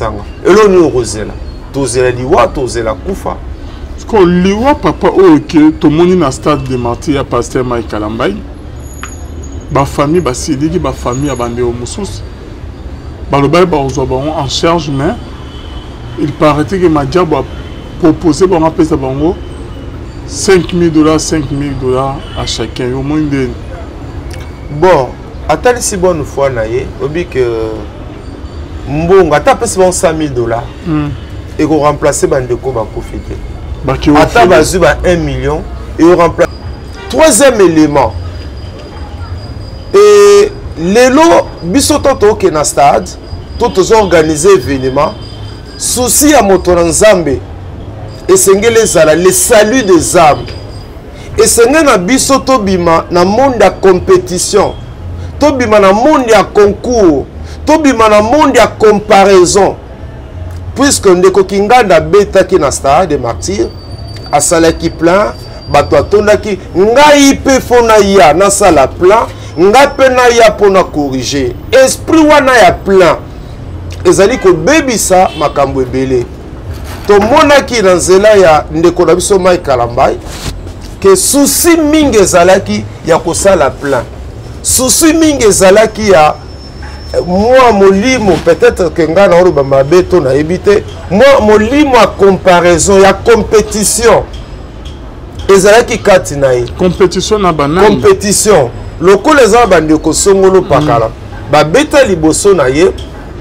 Sanga eloko nini okozela? Tozela liwa, tozela kufa. Sikoyo liwa papa oyo ke tomoni na stade de martyr ya pasteur Mike Kalambayi, bafamille basiliki, bafamille ya bandeko mosusu balobaki bakozwa bango en charge, mais il paraît que Madiabo a proposé bango apesa bango 5000 $, 5000 $ à chacun. Yo omoni ndeni? Bon, atalisi bonne foi na ye, obi ke mbongo ata apesi bango 100 000 $, ekoremplace bandeko bakufi te. Ata bazwi ba 1 million, ekoremplace. Troisième élément, e lelo biso to tokende na stade to tozoorganize événement, souci ya moto na Nzambe esengeli ezala le salut des âmes. Esengeli na biso tobima na monde ya compétition, tobima na monde ya concours, tobima na monde ya comparaison, puisque ndeko Kinganda abetaki na stade de martyr, asalaki plein, bato atondaki. Ngai mpe fo naya nasala plein, ngai mpe naya mpo na corriger. Esprit wana ya plein ezali kobebisa makambo ebele. Tomonaki na nzela ya ndeko na biso Mike Kalambai ke souci mingi ezalaki ya kosala plein, souci mingi ezalaki ya mwa molimo, peut-être ke ngai naoloba mabe to nayebi te, mwa molimo ya comparaison, ya compétition ezalaki kati na ye. Compétition na banani? Compétition lokola eza na bandeko songolo pakala, babeta liboso na ye,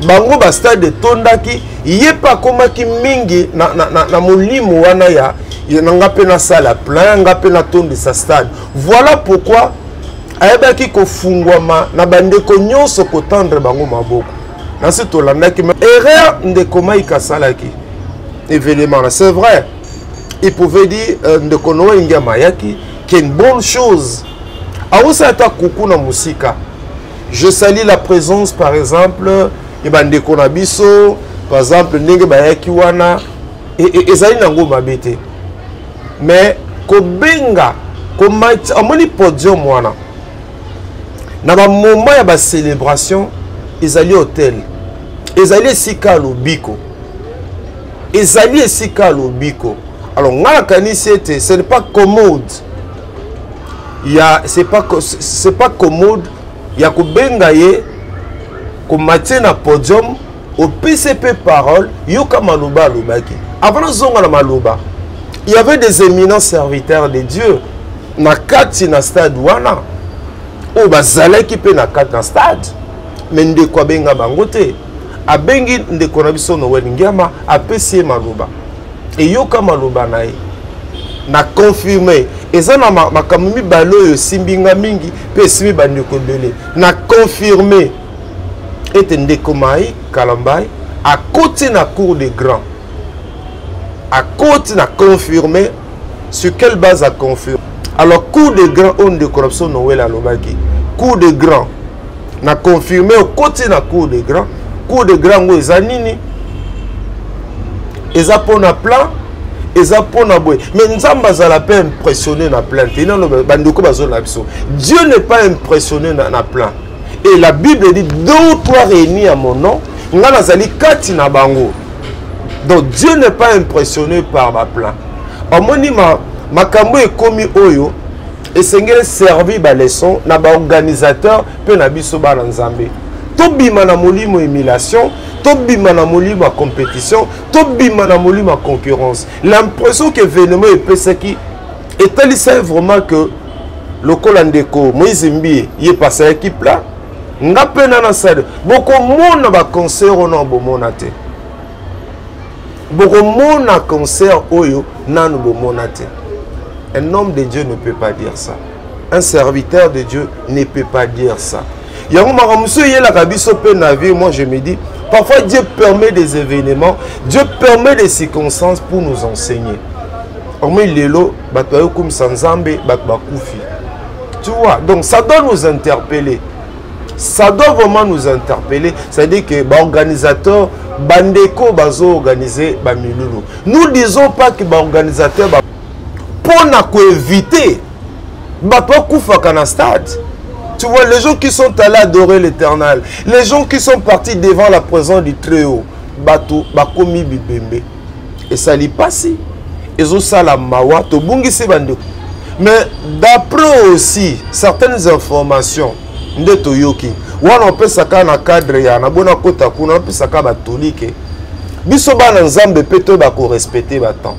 bango bastade etondaki, ye mpe akomaki mingi na molimo wana ya na nga mpe nasala plein, nga mpe natondisa stade. Voilà pourquoi ayebaki kofungwama na bandeko nyonso, kotendre bango maboko. Nasi tolandaki erreur ndeko Mike asalaki événement na. C'est vrai, il pouvait dire ndeko Noé Ngiama ayaki, qui est une bonne chose, aosala ata kuku na mosika, je salue la présence par exemple ya bandeko na biso, par exemple ndenge bayaki wana, ezali nango mabe te. Mais kobenga, amoni podium wana na bamoment ya bacélébration, ezali autel, ezali esika ya lobiko, ezali esika ya lobiko. Alors ngai nakanisi ete ce n'est pas commode ya c'est pas commode ya kobenga ye, komatie na podium, opesi mpe parole. Yoka maloba alobaki. Avant nazonga na maloba, il y avait des éminents serviteurs de Dieu na kati na stade wana oyo bazalaki mpe na kati na stade, mais ndeko abenga bango te. Abengi ndeko na biso Noel Ngiama, apesi ye maloba, eyoka maloba na ye na confirme. Eza na makambo mibale oyo esimbi nga mingi mpe esimbi bandeko ebele. Na confirme ete ndeko Mike Kalambai akoti na cour de grand, akoti na confirme. Sur quelle base a confirme? Alors cour de grand oyo ndeko na biso Noel alobaki, cour de grand, na confirme okoti na cour de grand. Cour de grand yango eza nini? Eza mpona plan, eza mpona boye, mais Nzambe azala mpe impressionné na plein te. Nano bandeko bazona biso, Dieu n'est pas impressionné na plein. Et la Bible dit: deux ou trois réunis à mon nom, nga nazali kati na bango. Donc Dieu n'est pas impressionné par baplein. Omoni ma makambo ekomi oyo esengeli servi baleçon na baorganisateur mpe na biso bana Nzambe. Tobima na molimo émulation, tobima na molimo ya compétition, tobima na molimo ya concurrence. L'impression que événement epesaki etalisaki vraiment que lokola ndeko Moïse Mbie ye pasalaki plein, nga mpe na nasali. Bokomona baconcert oyo nano bomona te, bokomona concert oyo nanu bomona te. Un homme de Dieu ne peut pas dire ça, un serviteur de Dieu ne peut pas dire ça. Yango makambo mosusu eyelaka biso mpe na vie. Moi je me dis, parfois Dieu permet des événements, Dieu permet des circonstances pour nous enseigner. Omoi lelo bato bayokumisa Nzambe, bato bakufi, tu vois. Donc ça doit nous interpeller, ça doit vraiment nous interpeller. C'est-à-dire que baorganisateur, bandeko bazo-organiser bamilulu, nous disons pas que baorganisateur ba... mpona koéviter bato bakufaka na stade. Tu vois, les gens qui sont allés adorer l'Éternel, les gens qui sont partis devant la présence du Très-Haut. Bato bakomi bibembe, esali pasi, ezosala mawa, tobungisi bandeko. Mais d'après aussi certaines informations nde toyoki wana, opesaka na cadre ya nabona kota kuna, opesaka batolike biso bana Nzambe mpe toyeba korespecter batemps,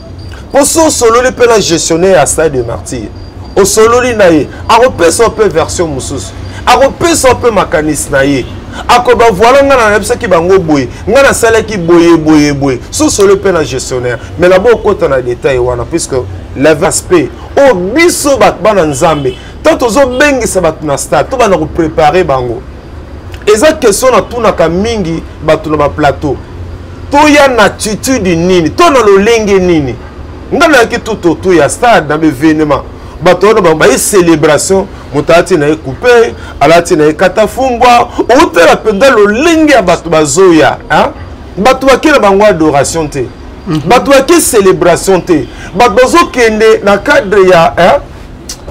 mpo so osololi mpe na gestionnaire ya Stade de Martyr, osololi na ye, akopesa mpe version mosusu, akopesa mpe makanisi na ye, akoba voilà, ngai nayebisaki bango boye, ngai nasalaki boye boye boye. So osoli mpe na gestionnaire, mais nabo okota na détail wana, puisque l'aspect oyo biso bato bana Nzambe, tant tozobengisa bato na stade, tobanda koprépare bango. Eza question natunaka mingi bato na baplateau: toya na attitude nini to na lolenge nini? Ngai nayaki tout autour ya stade na baévénement, bato wana bango baye célébration, moto alati na ye coupe, alati na ye katafumbwa, outela mpenza lolenge ya bato bazoya. Bato bake na bango adoration te, bato bake célébration te, bato bazokende na cadre ya,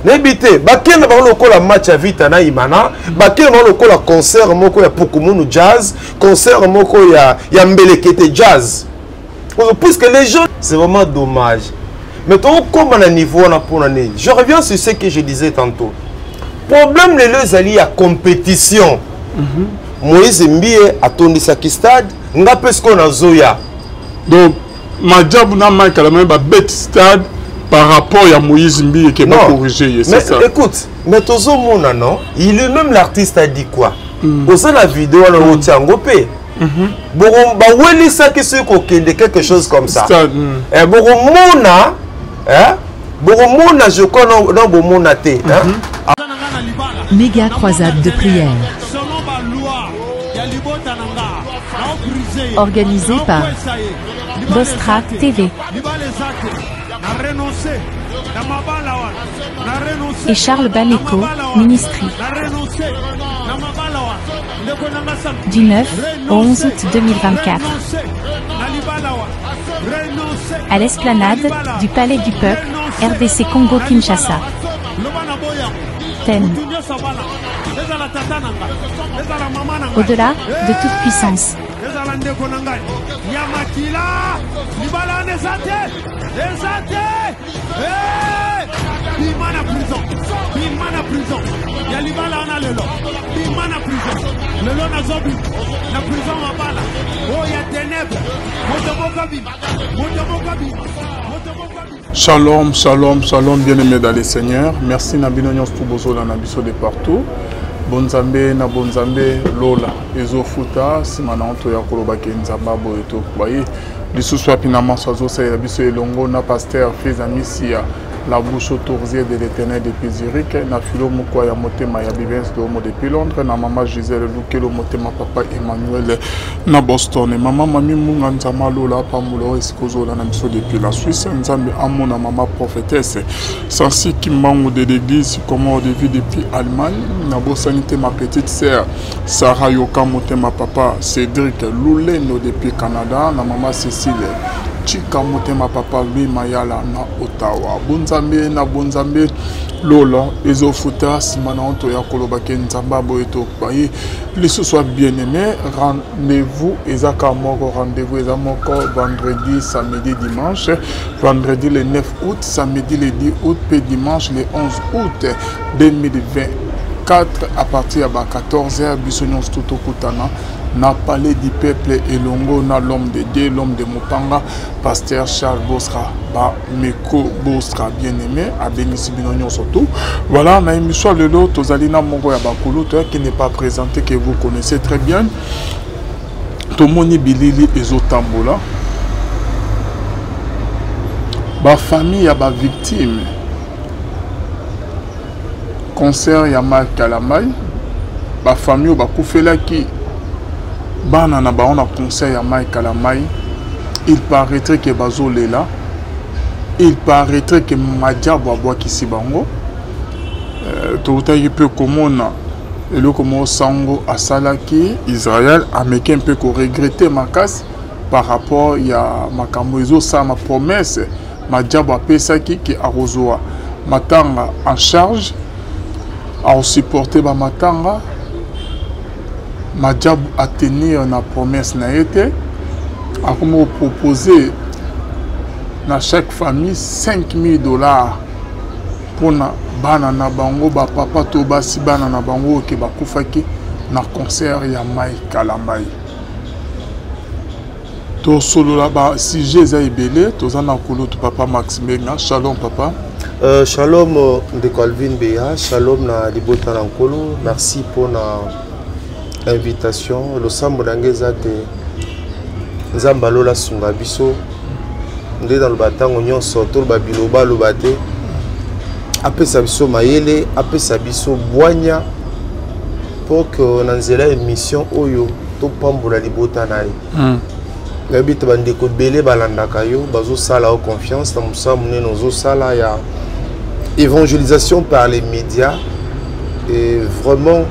nayebi te, bakende bango lokola match ya Vita na Imana, bakende bango lokola concert moko ya Pukumunu Jazz, concert moko ya Mbelekete Jazz, puisque les gens, c'est vraiment dommage. Mais tokokóma na niveau wana mpona nini? Je reviens sur ce que je disais tantôt: problème lelo ezali ya compétition. Moïse Mbiye atondisaki stade, nga mpe sikoyo nazoya. Donc Majabu na Mike Kalambay babeti stade par rapport ya Moïse Mbiye ke bacorrige ye, c'est ça? Écoute, mais tozomona, non, il lui-même, l'artiste, a dit quoi? Oza na video wana, otia yango mpe. Bawelisaki soki kokende quelque chose comme ça. Stade. Eh, bokomona, eh, bokomona, je crois na bomona te, hein? Méga croisade de prière. Organisée par Bostra TV et Charles Bameko, Ministry. Du 9 au 11 août 2024. À l'esplanade du Palais du Peuple, RDC Congo-Kinshasa. Thème: Au-delà de toute puissance. Ezala ndeko na ngai ya makila, libala wana eza te, eza te. Eh! Bima na prison, bima na prison ya libala wana lelo, bima na prison lelo. Nazobima na prison mabala oyo ya ténèbre. Moto moko bima, moto moko bima, moto moko bima. Shalom, shalom, shalom, bien-aimés dans le Seigneur. Merci na bino nyonso bozola na biso de partout. Bonzambe na bonzambe, lola ezofuta. Nsima na to ya kolobaki Nzambe boye, tokoba ye lisusu wapi na maso azosalela biso elongo na pasteur Feza Misia, la bouche autorisée de l'Éternel depuis Zurich, na filo moko ya motema ya Bibens Domo depuis Londres, na mama Gisèle Lukelo motema, papa Emmanuel na Boston, mama Mami Munga, Nzambe alola pambola oyo esika ozola na biso depuis la Suisse. Nzambe amona mama prophétesse Sansi Kimbangu de l'église Comore de vie depuis Allemagne. Nabosani te ma petite sœur Sarah Yoka motema, papa Cédric Lulendo depuis Canada, na mama Cécile Chika motema, papa Louis Mayala na Ottawa. Bonzambe na bonzambe, lola ezofuta. Nsima na toya kolobaki Nzambe aboye, tokoba ye lisusu. Ya bien-aimé, rendez-vous eza kaka moko, rendez-vous eza moko: vendredi, samedi, dimanche. Vendredi le 9 août, samedi le 10 août mpe dimanche le 11 août 2024, à partir ya ba 14 heures, biso nyonso to tokutana na Palais du Peuple elongo na l'homme de Dieu, l'homme de mopanga, pasteur Charles Bostra Bameko Bostra. Bien-aimé, abengisi bino nyonso tout. Voilà, na émission lelo tozali na moko ya bakulutu qui n'est pas présenté, que vous connaissez très bien. Tomoni bilili ezotambola, bafamille ya bavictime concert ya Mike Kalambay, bafamille oyo bakufelaki bana na bango na concert ya Mike Kalambay, il paraîtrait ke bazolela, il paraîtrait ke Madiabo abwakisi bango. Tokutaki mpe komona eloko moko sango asalaki Israel, ameki mpe koregretter makasi par rapport ya makambo ezosalama. Promesse Madiabo apesaki ke akozwa matanga en charge, akosupporter bamatanga, Madiabo atenir na promesse na ye te. Akomi kopropose na chaque famille 5000 dollars mpona bana na bango, bapapa to basi, bana na bango oyo ke bakufaki na concert ya Mike Kalambay. Tosolola basujet eza ebele. Toza na kulutu papa Max Mbenga. Shalom, papa. Shalom, ndeko Alvin Beya. Shalom na libota na Nkolo. Merci mpona invitation. Losambo na ngai eza te Nzambe alola asunga biso. Nde naloba ntango nyonso, toloba biloba aloba te, apesa biso mayele, apesa biso bwanya mpo ke na nzela ya émission oyo topambola libota na ye. Nayebi te bandeko ebele balandaka yo, bazosala yo confiance na mosala monene ozosala ya évangélisation par les médias. Et vraiment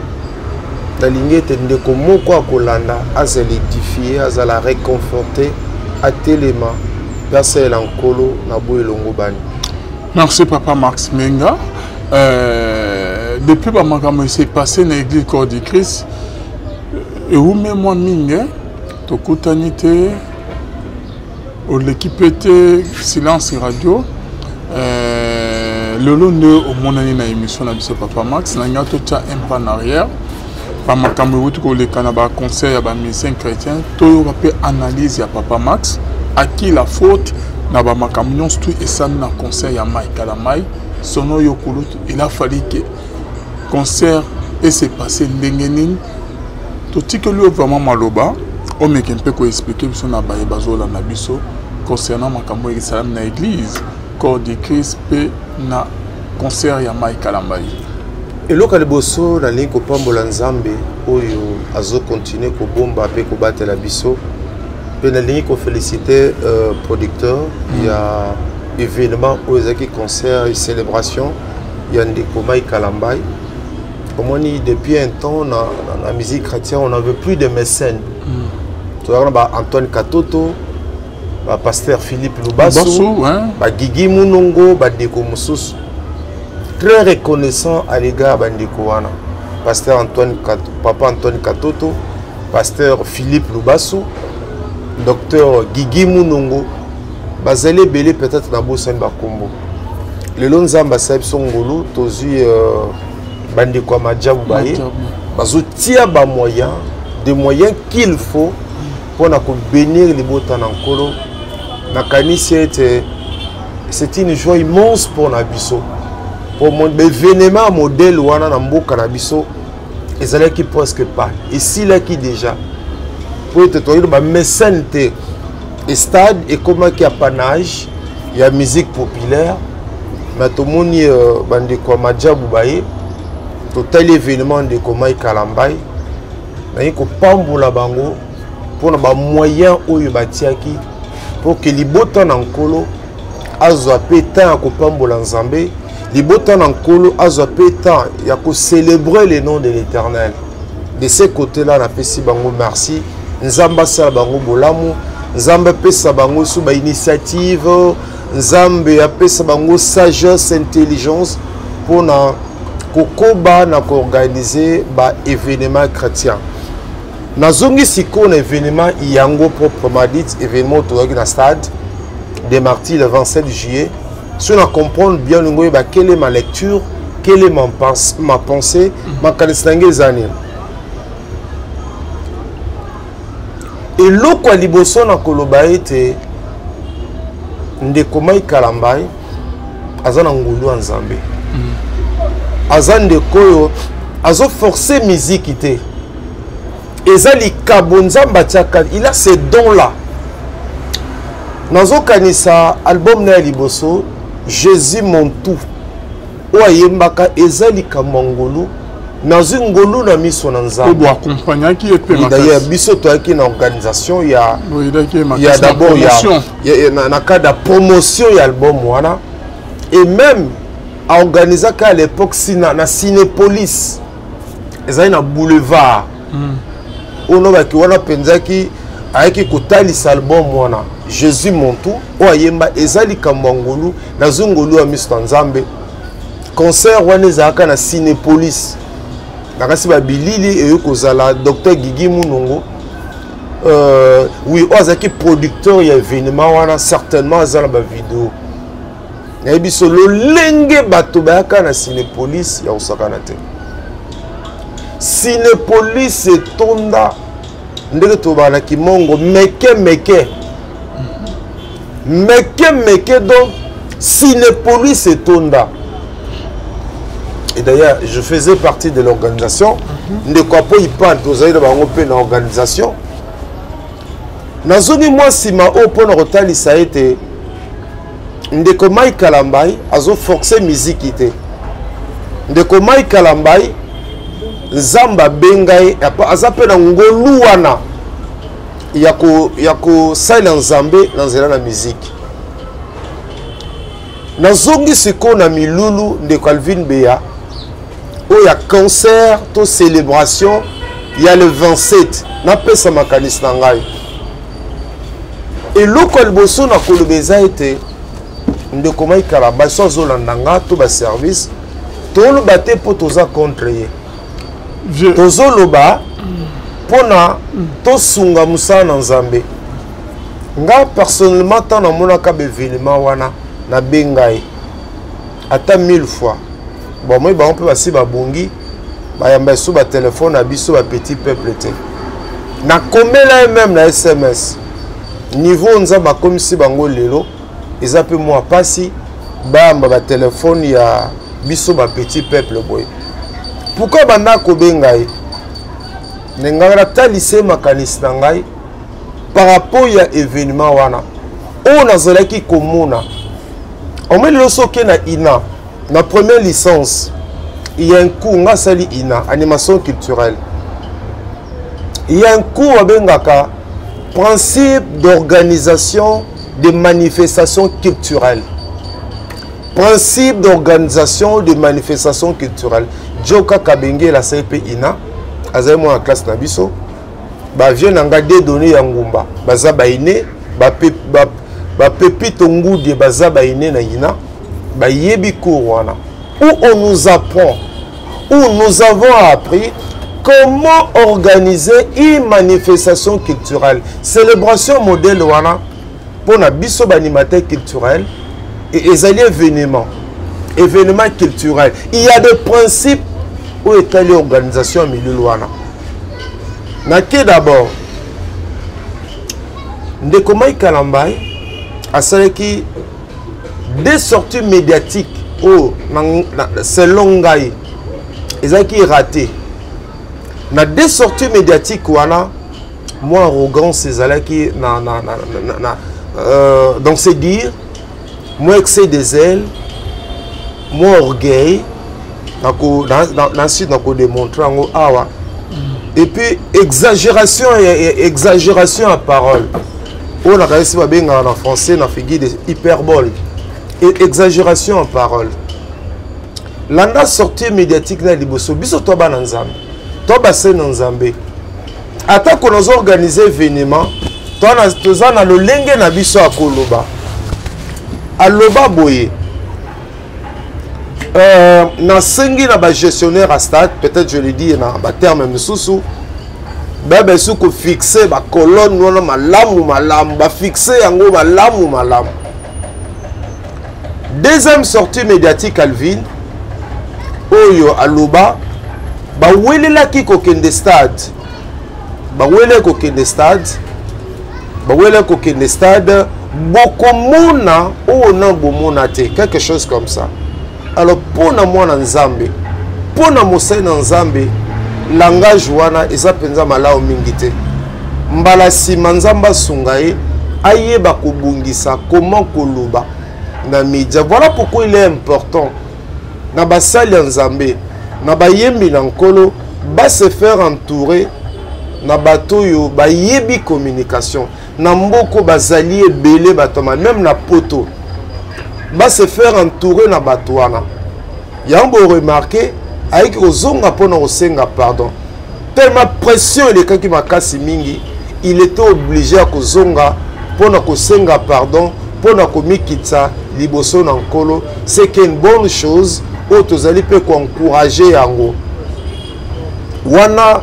nalingi ete ndeko moko akolanda azala édifie, azala réconforté, atelema mpe asalela Nkolo na boye elongo bani. Merci, papa Max Menga. Depuis bamakambo ese passé na église Corps du Christ, ewume mwa mingi tokutani te, oleki mpe te, silence radio. Lelo nde omonani na émission na biso. Papa Max, na ngai totya un pas en arrière. Bamakambo ewuti koleka na baconcert ya bamusicien chrétien, toyoka mpe analyse ya papa Max. À qui la faute na bamakambo nyonso tu esami na concert ya Mike Kalambay? Sono oyo kulutu, il a fallu que concert ese passe ndenge nini? Totikeli oyo vraiment maloba, omeke mpe koexpliquer biso na baye bazolanda biso concernant makambo oyo esalami na église Corps du Christ mpe na concert ya Mike Kalambay. Eloko ya liboso, nalingi kopambola Nzambe oyo azokontinue kobomba mpe kobatela biso, mpe nalingi koféliciter producteur ya événement oyo ezalaki concert et célébration ya ndeko Mike Kalambay. Omoni, depuis un temps na musique chrétienne, on n'avait plus de mécènes. Tozalaka na ba Antoine Katoto, bapasteur Philippe Lubasu, bagigi Munongo, bandeko mosusu. Très reconnaissant à l'égard bandeko wana, pasteur Antoine Kato, papa Antoine Katoto, pasteur Philippe Lubasu, docteur Gigi Munongo, bazali ebele, peut-être nabosani bakombo. Lelo Nzambe asali biso ngolu, tozwi bandeko ya Majabu, baye bazotia bamoyen, des moyens qu'il faut mpona kobénir libota na Nkolo. Nakanisi ete c'est une joie immense mpona biso po baévénement ya modèle wana na mboka na biso ezalaki presque pas, esilaki déjà, po ete toyei bamécène te. Stade ekomaki apanage ya musique populaire. Mais tomoni bandeko ya Majabu baye, totali événement ndeko Mike Kalambay. Naye kopambola bango mpona bamoyen oyo batiaki mpo ke libota na Nkolo azwa mpe temps ya kopambola Nzambe, libota na Nkolo azwa mpe temps ya kocélébrer le nom de l'Éternel. De ce côté là napesi bango merci. Nzambe asala bango bolamu, Nzambe apesa bango so bainitiative, Nzambe apesa bango sagesse, intelligence mpona kokoba na koorganiser baévénement chrétien. Nazongi sikoyo na événement yango proprement dit, événement tozalaki na stade des Martyrs le 27 juillet. So na comprendre bien, olingo oyeba quelle est ma lecture, quelle est ma pensée, makanisi na ngai eza nini. Eloko ya liboso na koloba ete ndeko Mike Kalambay aza na ngolu ya Nzambe. Aza ndeko oyo azoforce miziki te, eza likabo Nzambe atiaka. Il a ce don là. Nazokanisa album na ya liboso, Jésus mon tout, oyo ayembaka eza likambo ya ngolu, nazwi ngolu na miso na Nzambe. Boaccompagnaki ye mpe? D'ailleurs biso toyaki na organisation ya d'abord ya na cadre ya promotion ya album wana, et même aorganisaka à l'époque na Cinépolis, ezali na boulevard oyo nobaki wana mpenzaki. Ayaki kotalisa album wana, Jésus mon tout, oyo ayemba eza likambo ya ngolu, nazwi ngolu ya miso na Nzambe. Concert wana ezalaka na Cinépolis, nakasi babilili eyoki kozala docteur Gigi Munongo. Oui, oyo azalaki producteur ya événement wana, certainement aza na bavideo. Nayebi biso lolenge bato bayaka na Cinépolis ya kosakana te. Cinépolis etonda ndenge tobaka na kimongo meke meke meke meke. Donc Cinépolis etonda. Et d'ailleurs, je faisais partie de l'organisation. Ndeko Apo Ipan, tozali na bango mpe na organisation. Nazongi mwa nsima oyo mpona kotalisa ete ndeko Mike Kalambai azoforce miziki te. Ndeko Mike Kalambai, Nzambe abenga ye, aza mpe na ngolu wana ya kosalela Nzambe na nzela na miziki. Nazongi sikoyo na milulu, ndeko Alvin Beya, oyo ya concert to célébration ya le 27. Napesa makanisi na ngai. Eloko ya liboso na koloba eza ete ndeko Mike Kalambay, so azolanda nga to baservice, toloba te mpo toza contre ye. Tozoloba mpona tosunga mosala na Nzambe. Nga personnellement, ntango namonaka baévénement wana, nabenga ye ata mille fois. Bon, moi, bango mpe basi babongi, bayamba esu batelefone na biso bapetit peuple te. Nakomela ye même na SMS. Niveau Nzambe akomisi bango lelo, eza mpe mwa pasi bayamba batelefone ya biso bapetit peuple boye. Pourquoi banda kobenga ye? Nengaka natalisa ye makanisi na ngai par rapport ya événement wana oyo nazalaki komona. Omoi lelo, soki na INA, na première licence, il y a un cours, nga asali INA, animation culturelle, il y a un cours babengaka principe d'organisation de manifestations culturelles. Principe d'organisation de manifestations culturelles, Joka Kabengela asali mpe INA, azali mwana classe na biso. Bavieux na nga Dedone ya Ngumba baza baine, bapepito Ngudie baza baine na INA, bayebi cours wana où on nous apprend, où nous avons appris comment organiser une manifestation culturelle, célébration modèle wana. Mpona biso baanimateur culturel, ezali événement culturel, il y a des principes oyo etali organisation ya milulu wana. Nake d'abord, ndeko Mike Kalambai asalaki deux sorties médiatiques oyo selon ngai ezalaki raté. Na deux sorties médiatiques wana, mwa arrogance ezalaki na dans ses dires, mwa excès de zèle, mwa orgueil. Na ensuite nakodémontre yango awa. Et puis exagération ya parole, oyo nakanisi babengaka na français na figure de hyperbole et exagération en parole. Landa sortie médiatique na liboso. Biso to bana Nzambe, to basali na Nzambe, atako nazoorganize événement, toza na lolenge na biso ya koloba. Aloba boye: nasengi na bagestionnaire ya stade, peut-être je le dis na baterme mosusu, bayeba esu kofixe bacolonne wana malamu malamu, bafixe yango malamu malamu. Deuxième sortie médiatique, Alvin, oyo aloba bawelelaki kokende stade, bawelelaki kokende stade, bawelelaki kokende stade, bokomona oyo na bomona te, quelque chose comme ça. Alors, mpo na mwana Nzambe, mpo na mosali na Nzambe, langage wana eza mpenza malamu mingi te. Mbala nsima, Nzambe asunga ye ayeba kobongisa comment koloba na média. Voilà pourquoi il est important na basali ya Nzambe, na bayembi na Nkolo, base faire entourer na bato oyo bayebi communication. Na mboko bazali ebele, bato même na poto, base faire entourer na bato wana. Yango boremarke, ayeki kozonga mpona kosenga pardon, tellement pression elekaki makasi mingi. Il était obligé ya kozonga mpona kosenga pardon, mpona komikitisa liboso na Nkolo. C'est qu'une bonne chose oyo tozali mpe koencourage yango wana.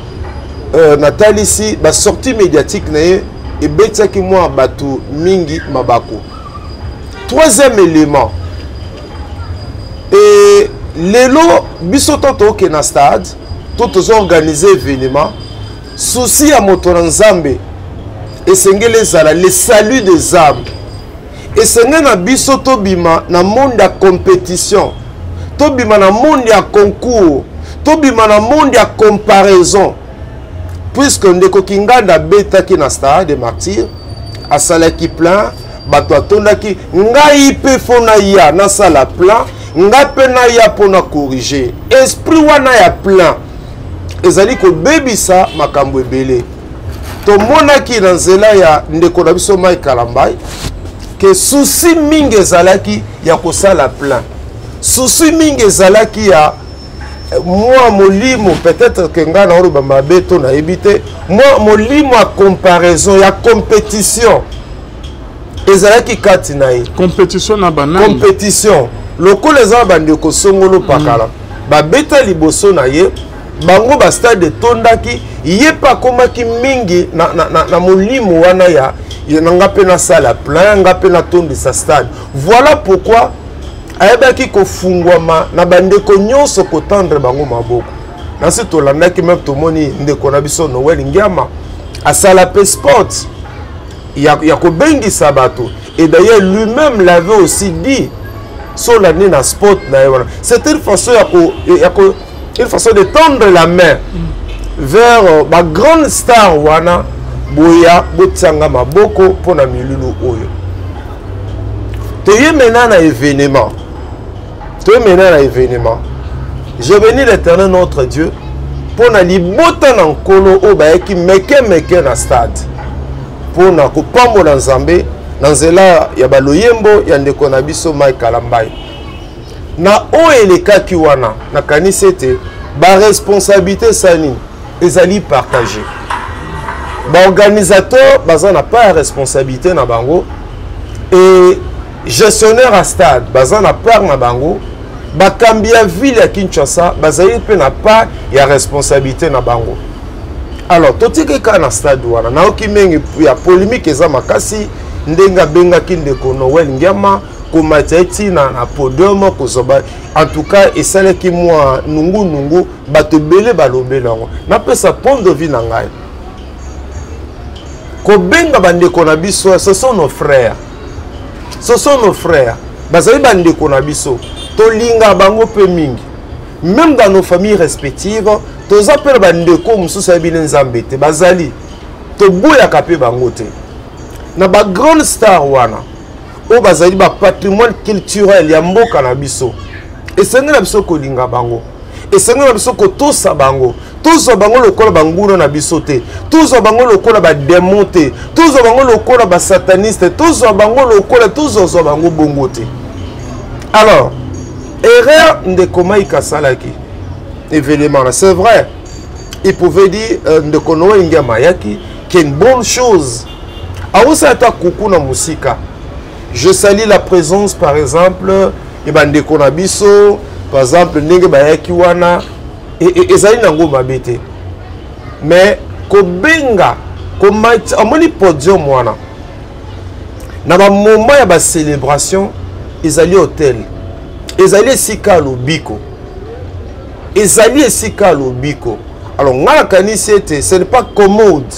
Natalisi basortie médiatique na ye, ebetiaki mwa bato mingi mabako. Troisième élément, e lelo biso to tokende na stade to tozoorganize événement, souci ya moto na Nzambe esengeli ezala le salut des âmes. Esengeli na biso tobima na monde ya compétition, tobima na monde ya concours, tobima na monde ya comparaison, puisque ndeko Kinganda abetaki na Stade de Martyr, asalaki plein, bato atondaki. Ngai mpe fo naya nasala plein, ngai mpe naya mpo na corriger. Esprit wana ya plein ezali kobebisa makambo ebele. Tomonaki na nzela ya ndeko na biso Mike Kalambai ke souci mingi ezalaki ya kosala plein, souci mingi ezalaki ya mwa molimo, peut-être ke ngai naoloba mabe to nayebi te, mwa molimo ya comparaison, ya compétition ezalaki kati na ye. Compétition na banani? Compétition lokola eza na bandeko songolo pakala, babeta liboso na ye, bango bastade etondaki, ye mpe akomaki mingi na molimo wana ya na nga mpe nasala plein, nga mpe natondisa stade. Voilà pourquoi ayebaki kofungwama na bandeko nyonso, kotendre bango maboko. Nasi tolandaki, même tomoni ndeko na biso Noel Ngiama asala mpe sport ya kobengisa bato. Et d'ailleurs, lui-même l'avait aussi dit, so olandi na sport na ye wana, c'est une façon ya ko une façon de tendre la main vers bagrande star wana: boya botianga maboko mpo na milulu oyo. Toye maintenant na événement, toye maintenant na événement. Je bénis l'Éternel notre Dieu mpo na libota na Nkolo oyo bayaki meke meke na stade mpo na kopambola Nzambe na nzela ya baloyembo ya ndeko na biso Mike Kalambai. Na oyo elekaki wana, nakanisi ete baresponsabilité esali nini? Ezali partage. Baorganisateur baza na part ya responsabilité na bango, e gestionnaire ya stade baza na part na bango, bakambi ya ville ya Kinshasa bazali mpe na part ya responsabilité na bango. Alors totiki kaka na stade wana, nayoki mingi ya polémique eza makasi ndenge abengaki ndeko Noel Ngiama komatia ye ntina na podium, kozwa. En tout cas, esalaki mwa nungunungu, bato ebele balobeli yango. Napesa point de vue na ngai: kobenga bandeko na biso, ce sont nos frères, ce sont nos frères, bazali bandeko na biso, tolinga bango mpe mingi. Même dans nos familles respectives, toza mpe na bandeko mosusu ayebi ne Nzambe te, bazali, toboyaka mpe bango te. Na bagrande star wana oyo bazali bapatrimoine culturel ya mboka na biso, esengeli na biso kolinga bango, esengeli na biso kotosa bango. Tozwa bango lokola banguna na biso te, tozwa bango lokola badémon te, tozwa bango lokola basataniste, tozwa bango lokola, tozwazwa bango bongo te. Alors erreur ndeko Mike asalaki événement là, c'est vrai, il pouvait dire ndeko Noel Ngiama ayaki, qui est une bonne chose, aosala ata kuku na mosika: je salue la présence, par exemple, ya bandeko na biso, par exemple ndenge bayaki wana, ezali nango mabe te. Mais kobenga, amoni podium wana na bamoment ya bacélébration, ezali autel, ezali esika ya lobiko, ezali esika ya lobiko. Alors ngai nakanisi ete ce n'est pas commode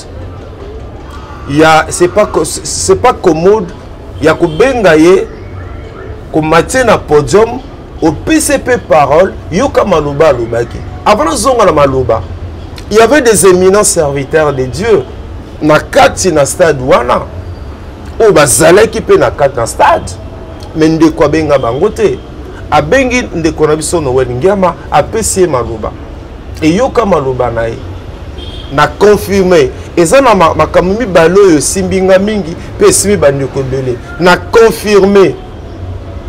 ya c'est pas commode ya kobenga ye, komatie na podium, opesi mpe parole. Yoka maloba alobaki. Avant nazonga na maloba, il y avait des éminents serviteurs de Dieu na kati na stade wana oyo bazalaki mpe na kati na stade, mais ndeko abenga bango te. Abengi ndeko na biso Noel Ngiama, apesi ye maloba, eyoka maloba na ye na confirme. Eza na makambo mibale oyo esimbi nga mingi mpe esimbi bandeko ebele. Na confirme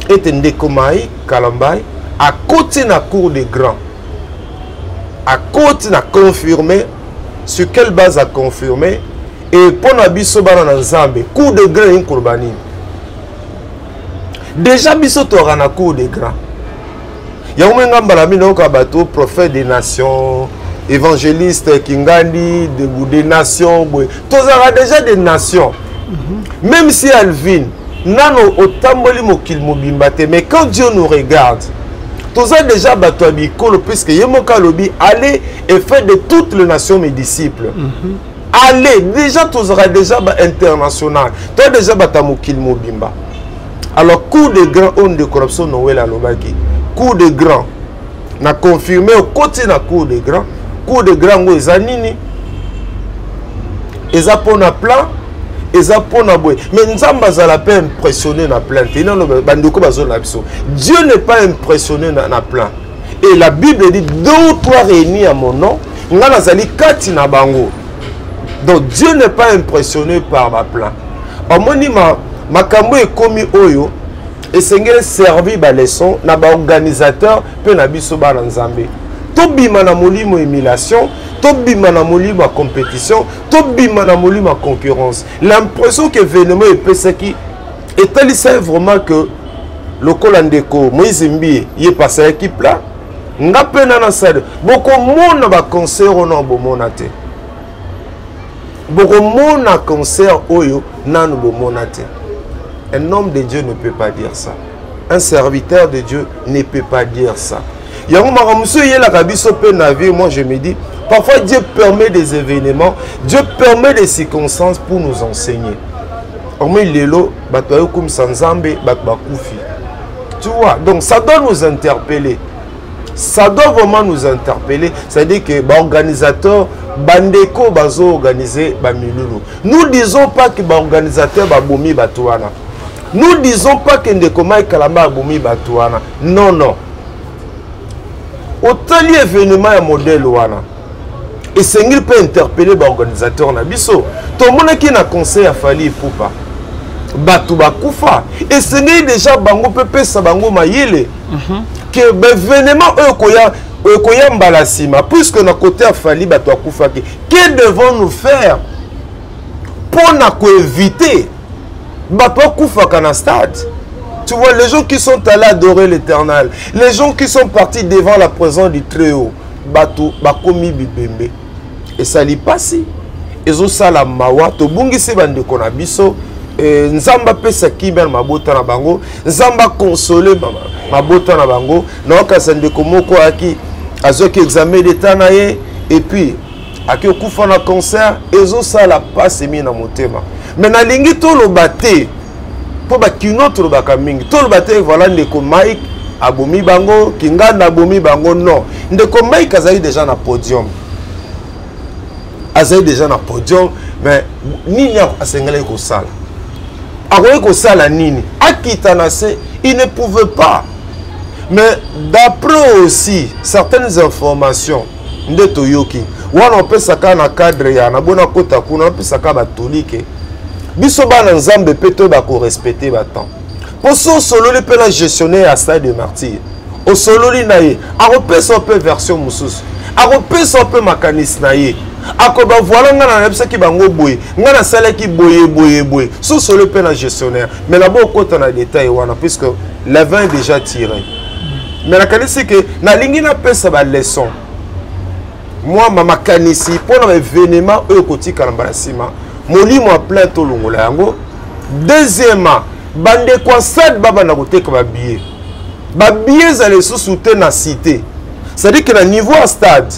ete ndeko Mike Kalambai akoti na cour de grand, akoti na confirme. Sur quelle base a confirmé? E mpo na biso bana na Nzambe, cour de grand elingi koloba nini? Déjà biso toyaka na cour de grand yango. Menga mbala mingi nayoka bato, prophète des nations, Évangéliste Kingandi, debout des nations, boye. Tozalaka déjà des nations. Même si Alvin, nano otamboli mokili mobimba te, mais quand Dieu nous regarde, toza déjà bato ya bikolo, puisque ye moko alobi: «Allez et faites de toutes les nations mes disciples.» Allez, déjà tozalaka déjà bainternational, toza déjà bato ya mokili mobimba. Alors cour de grand oyo ndeko na biso Noel alobaki, cour de grand na confirme, okoti na cour de grand. Cour de grand yango eza nini? Eza mpona plan, eza mpona boye, mais Nzambe azala mpe impressionné na plein te. Nano bandeko bazona biso, Dieu n'est pas impressionné na plein. Et la Bible dit: «Deux ou trois réunis à mon nom, nga nazali kati na bango.» Donc Dieu n'est pas impressionné par baplein. Omoni ma makambo ekomi oyo, esengeli servir baleçon na baorganisateur mpe na biso bana Nzambe. Tobima na molimo émulation, tobima na molimo ya compétition, tobima na molimo ya concurrence. L'impression que événement epesaki etalisaki vraiment que lokola ndeko Moïse Mbiye ye pasalaki plein, nga mpe na nasali. Bokomona baconcert oyo bomona te, bokomona concert oyo nanu bomona te. Un homme de Dieu ne peut pas dire ça, un serviteur de Dieu ne peut pas dire ça. Yango makambo mosusu eyelaka biso mpe na vie. Moi, je me dis, parfois Dieu permet des événements, Dieu permet des circonstances pour nous enseigner. Omoi lelo bato bayokumisa Nzambe, bato bakufi, tu vois. Donc ça doit nous interpeller, ça doit vraiment nous interpeller. C'est-à-dire que baorganisateur, bandeko bazo-organiser bamilulu, nous disons pas que baorganisateur babomi bato wana, nous disons pas que ndeko Mike Kalamba abomi bato wana, non, non. Otali événement ya modèle wana, esengeli mpe interpeller baorganisateur na biso. Tomonaki na conseil ya Fally Ipupa, bato bakufa. Esengeli déjà bango mpe pesa bango mayele ke baévénement oyo koya, ekoya mbala nsima, puisque na côté ya Fally bato akufaki, que devons nous faire mpo na koéviter bato akufaka na stade? Tu vois, les gens qui sont allés adorer l'Éternel, les gens qui sont partis devant la présence du Très-Haut, bato bakomi bibembe. Esali pasi, ezosala mawa, tobungisi bandeko na biso. Nzambe apesa kimia na mabota na bango, Nzambe akonsole mabota na bango. Naokasa ndeko moko ayaki, azwaki examen d'état na ye et puis aki okufa na concert. Ezosala pasi mingi na motema, mais nalingi toloba te, mpo bakino tolobaka mingi. Toloba te voilà, ndeko Mike abomi bango, Kinganda abomi bango, non. Ndeko Mike azali déjà na podium, azali déjà na podium, mais nini asengelaki kosala? Akoki kosala nini? Akita na se? Il ne pouvait pas. Mais d'après aussi certaines informations nde toyoki wana, opesaka na cadre ya nabona kota kuna, opesaka batolike biso bana Nzambe mpe toyeba korespecter batemps, mpo so osololi mpe na gestionnaire ya stade de Martyr, osololi na ye, akopesa mpe version mosusu, akopesa mpe makanisi na ye, akoba voilà, ngai nayebisaki bango boye, ngai nasalaki boye boye boye. So osoli mpe na gestionnaire, mais nabo okota na détail wana puisque le vin est déjà tiré. Mais nakanisi ke nalingi napesa baleçon mwa makanisi mpona baévénement oyo ekotikala mbala nsima. Molimo ya plein, tolongola yango. Deuxièmement, bandeko ya stade babanda koteka babillet. Babillet ezala lisusu te na cité, c'est-à-dire que na niveau ya stade,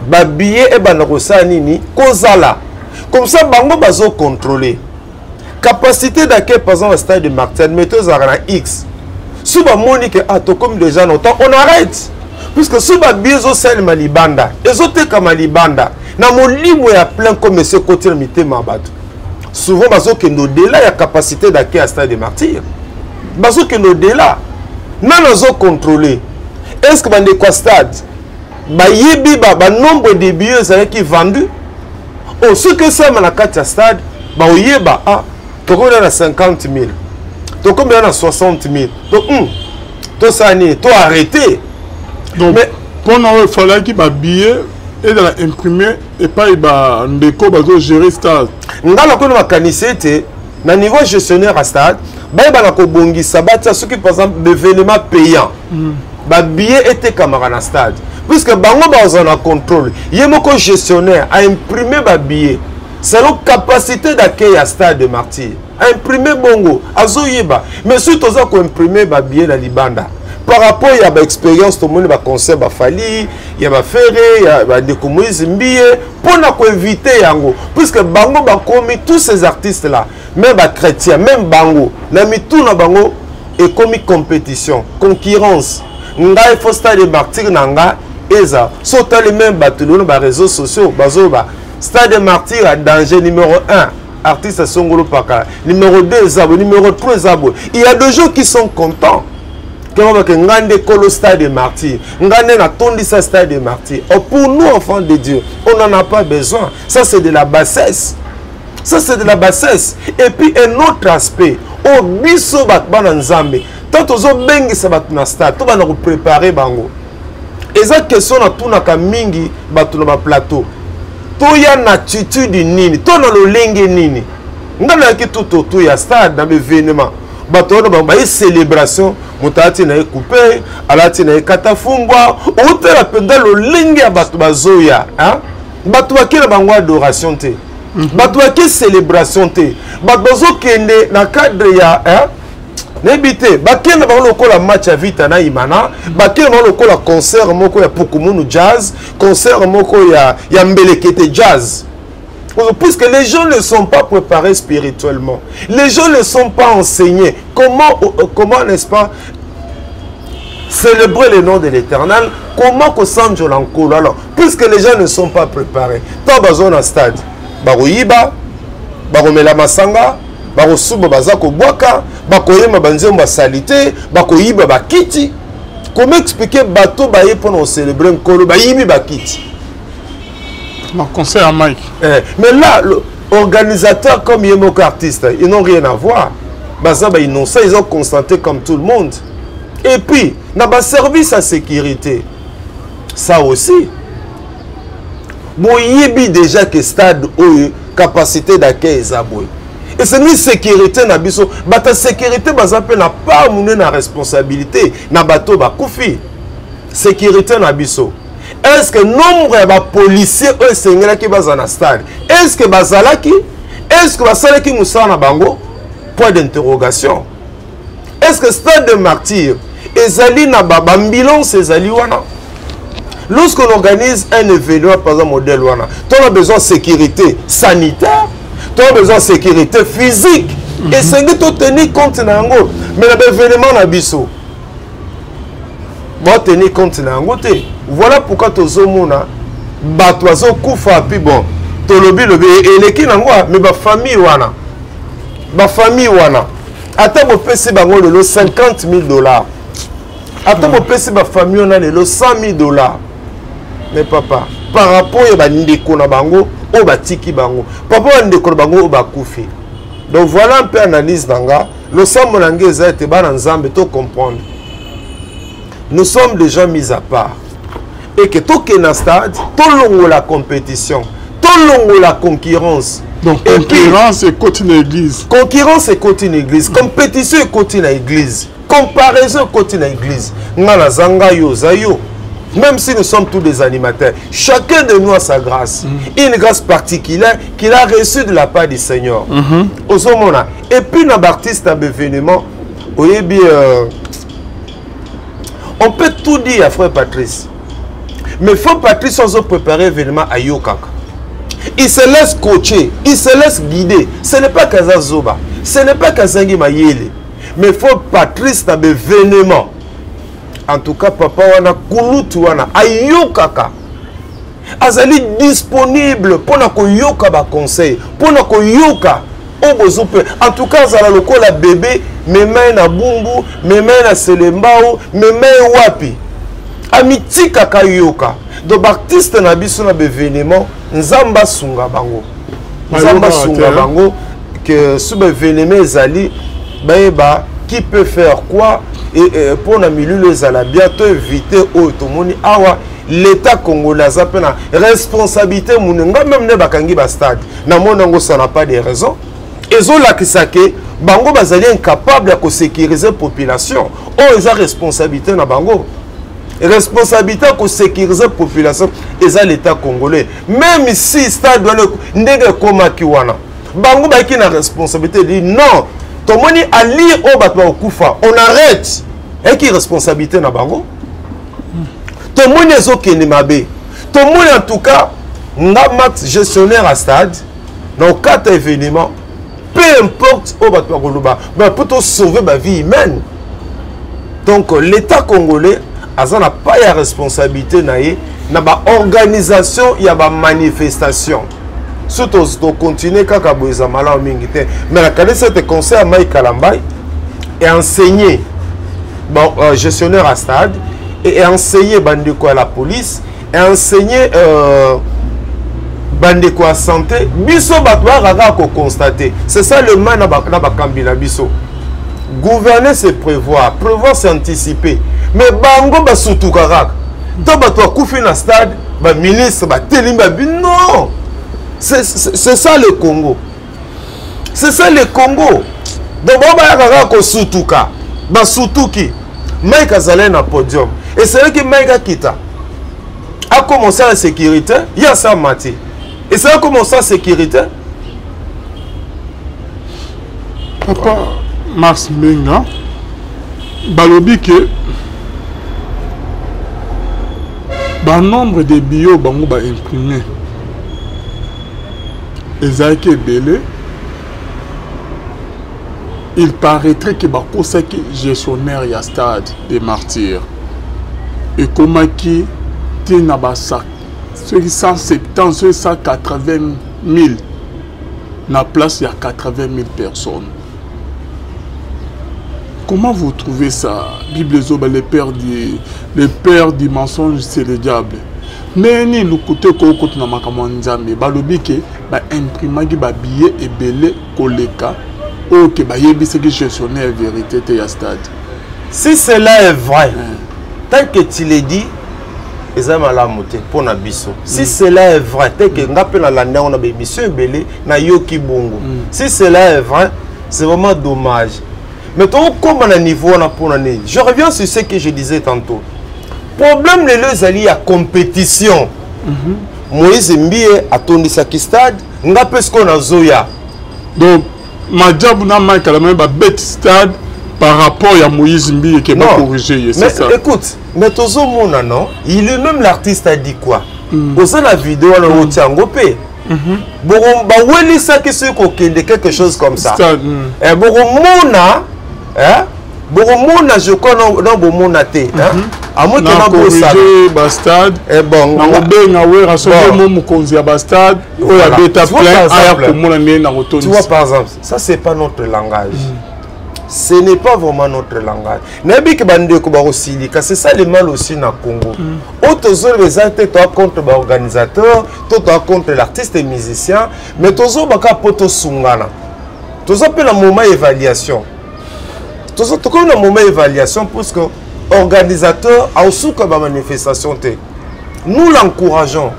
babillet ebanda kosala nini? Kozala comme ça, bango bazocontrôler capacité d'accueil. Par exemple, stade de Martyr, mais tozalaka na x, so bamoni ke ah, tokomi déjà na autant, on arrête, puisque so babillet ezosalema libanda, ezotekama libanda na molimo ya plein, comme esi ekoti na mitema ya bato, souvent bazokende au-delà ya capacité d'accueil ya stade de Martyr, bazokende au-delà. Nani azocontrôler? Est ce que bandeko ya stade bayebi banombre de billets ezalaki vendu? Oh, soki esalema na kati ya stade, baoyeba: ah, tokomi na 50 000, tokomi na 60 000, donc tosala nini? To arrêter. Donc mpona oyo efalaki babillet ezala imprimé epai bandeko bazogérer stade. Nga nakoni makanisi ete na niveau gestionnaire ya stade, bayebana kobongisa, batia soki par exemple baévénement payant, babillet etekamaka na stade. Puisque bango baza na contrôle, ye moko gestionnaire a imprimé ba billets selon capacité d'accueil ya stade de martyr, a imprimé bongo, azoyeba. Mais soki toza koimprime babillet na libanda, par rapport ya baexpérience tomoni, baconcert bafali ya baFerre, ya bandeko Moïse Mbiye, mpona koéviter yango, puisque bango bakomi, tous ces artistes là, même bachrétien, même bango na mitu na bango ekomi compétition, concurrence. Ngai faut stade de martyr na nga eza so. Otali même bato lelo na baréseaux sociaux bazoba stade de martyr ya danger, numéro 1 artiste songolo pakala, numéro 2 eza boye, numéro 3 eza boye. Il y a des gens qui sont contents kema bake ngai nde kolo stade de martyr, ngai nde natondisa stade de martyr. Oh, pour nous enfants de Dieu, on n'en a pas besoin. Ça, c'est de la bassesse, ça, c'est de la bassesse. Et puis un autre aspect oyo, biso bato bana Nzambe, tant tozobengisa bato na stade, tobanda koprépare bango. Eza question natunaka mingi bato na baplateau: toya na attitude nini to na lolenge nini? Ngai nayaki tout autour ya stade na baévénement, bato wana bango baye célébration, moto alati na ye coupe, alati na ye katafumbwa. Otala mpenza lolenge ya bato bazoya, bato bake na bango adoration te, bato bake célébration te, bato bazokende na cadre ya, nayebi te, bakende bango lokola match ya Vita na Imana, bakende bango lokola concert moko ya Pukumunu Jazz, concert moko ya Mbelekete Jazz, puisque les gens ne sont pas préparés spirituellement, les gens ne sont pas enseignés comment, n'est-ce pas, célébrer le nom de l'Éternel, comment kosanjola Nkolo. Alors, puisque les gens ne sont pas préparés, tant bazo na stade, bakoyiba, bakomela masanga, bakosuba, baza kobwaka, bakoyemba banzembo basali te, bakoyiba bakiti. Comment expliquer bato baye mpona kocélébrer Nkolo, bayibi bakiti? Na concert ya Mike. Eh, mais là, l'organisateur comme ye moko artiste, ils n'ont rien à voir. Baza bainnocent, ils ont constaté comme tout le monde. Et puis na baservice ya sécurité, ça aussi, boyebi déjà que stade oyo capacité d'accueil eza boye, esengi sécurité na biso. Bato ya sécurité baza mpe na part monene na responsabilité na bato bakufi. Sécurité na biso, est ce que nombre ya bapolicier oyo esengelaki baza na stade, est ce que bazalaki? Est ce que basalaki mosala na bango? Point d'interrogation. Est ce que stade de martyr ezali na baambulance? Ezali wana. Lorsqu'on organise un événement, par exemple modèle wana, on a besoin de sécurité sanitaire, on a besoin de sécurité physique. Esengi totenir compte na yango, mais na baévénement na biso batenir compte na yango te. Voilà pourquoi tozomona bato bazokufa. Puis bon, tolobi lobi eleki nango, mais bafamille wana, bafamille wana, ata bopesi bango lelo 50 000 $, ata bopesi bafamille wana lelo 100 000 $, mais papa, par rapport ya bandeko na bango oyo batiki bango, papa, bandeko na bango oyo bakufi. Donc voilà un peu analyse na nga. Losambo na ngai eza ete bana Nzambe to comprendre, nous sommes déjà mis à part, et que tokende na stade, tolongola compétition, tolongola concurrence. Donc concurrence ekoti na église. Concurrence ekoti na église, compétition ekoti na église, comparaison ekoti na église. Nga naza ngai, yo oza yo. Même si nous sommes tous des animateurs, chacun de nous a sa grâce, une grâce particulière qu'il a reçue de la part du Seigneur. Ozomona, et puis na baartiste na baévénement, oyebi, on peut tout dire à frère Patrice, mais frère Patrice azo préparer événement, ayokaka, il se laisse coacher, il se laisse guider. Ce n'est pas qu'aza zoba, ce n'est pas qu'azangi mayele, mais faut Patrice na baévénement, en tout cas papa wana, kulutu wana, ayokaka, azali disponible mpona koyoka baconseil, mpona koyoka oyo bozo mpe. En tout cas azala lokola bébé, mema ye na Bumbu, mema ye na Selembao, mema ye wapi, amitikaka yoka. Donc baartiste na biso na baévénement, Nzambe asunga bango, Nzambe asunga bango que so baévénement ezali, bayeba qui peut faire quoi et mpona milulu ezala bien, to éviter oyo tomoni awa. L'état congolais aza mpe na responsabilité monene. Nga même nde bakangi bastade, namoni yango, ça n'a pas de raison. Ezolakisa ke bango bazali incapable ya kosécuriser population oyo eza responsabilité na bango. Responsabilité ya kosécuriser population eza l'état congolais. Même si stade wana ndenge ekomaki wana, bango bayaki na responsabilité di non, tomoni alire oyo bato bakokufa, on arrête. Eyaki responsabilité na bango. Tomoni ezokende mabe, tomoni. En tout cas nga Max, gestionnaire à stade, na okata événement, peu importe oyo bato bakoloba, mais mpo tosauve bavie humaine. Donc l'état congolais aza na pa ya responsabilité na ye na baorganisation ya bamanifestation. So tocontinue kaka boye, eza malamu mingi te. Mais nakanisi ete conseil ya Mike Kalambay enseigner bon, gestionnaire à stade et enseigner bandeko ya la police, enseigner bandeko ya santé. Biso bato bayaka kaka koconstate. C'est ça le mal na bakambi na biso. Gouverner, c'est prévoir. Prévoir, c'est anticiper. Mais bango basutuka kaka to bato bakufi na stade, baministre batelemi babi non. C'est ça le Congo, c'est ça le Congo. Donc bango bayaka kaka kosutuka, basutuki. Mike azalaki na podium, esalaki Mike akita, akomosa la sécurité, ye asa mati, esalaki komosa sécurité. Papa Mars Mbenga, balobi ke banombre de billets bango baimprime ezalaki ebele. Il paraîtrait que bakosaki gestionnaire ya stade des Martyrs, ekomaki te na basa soki 170, soki 180 000 na place ya 80 000 personnes. Comment vous trouvez ça? Bible ezoba le père du mensonge, c'est le diable. Ndenge nini lokuta ekokota na makambo ya Nzambe? Balobi ke baimprimaki babillet ebele koleka oyo ke bayebisaki gestionnaire vérité te ya stade. Si cela est vrai, tant que tu le dis, eza malamu te mpo na biso. Si cela est vrai te, ke nga mpe nalandi yango na baémission ebele, nayoki bongo. Si cela est vrai, c'est vraiment dommage. Mais tokokóma na niveau wana mpona nini? Je reviens sur ce que je disais tantôt. Problème lelo ezali ya compétition. Moïse Mbiye atondisaki stade, nga mpe sikoyo nazoya. Donc Majabu na Mike Kalambay babeti stade par rapport ya Moïse Mbiye ke bacorrige ye, c'est ça? Écoute, mais tozomona non, il lui-même, l'artiste, a dit quoi? Oza na video wana, otia yango mpe. Bawelisaki soki kokende quelque chose comme ça. Stade. Eh, bokomona, eh, bokomona, je crois non, bomona te, amoke na nabosana. Corrige bastade. Eh, bon. Nakobenga Wera soki mo mokonzi ya bastade oyo abeta plein aya komona ndenge na Tu vois, kotondisa. par exemple, ça, c'est pas notre langage. Ce n'est pas vraiment notre langage. Nayebi ke bandeko bakosilika, c'est ça le mal aussi na Congo. Oyo tozoloba eza te toa contre baorganisateur to toa contre l'artiste et musicien, mais tozobaka mpo tosungana. Toza mpe na moment évaluation. Tokomi na moment évaluation puisque organisateur aosuka bamanifestation te. Nous l'encourageons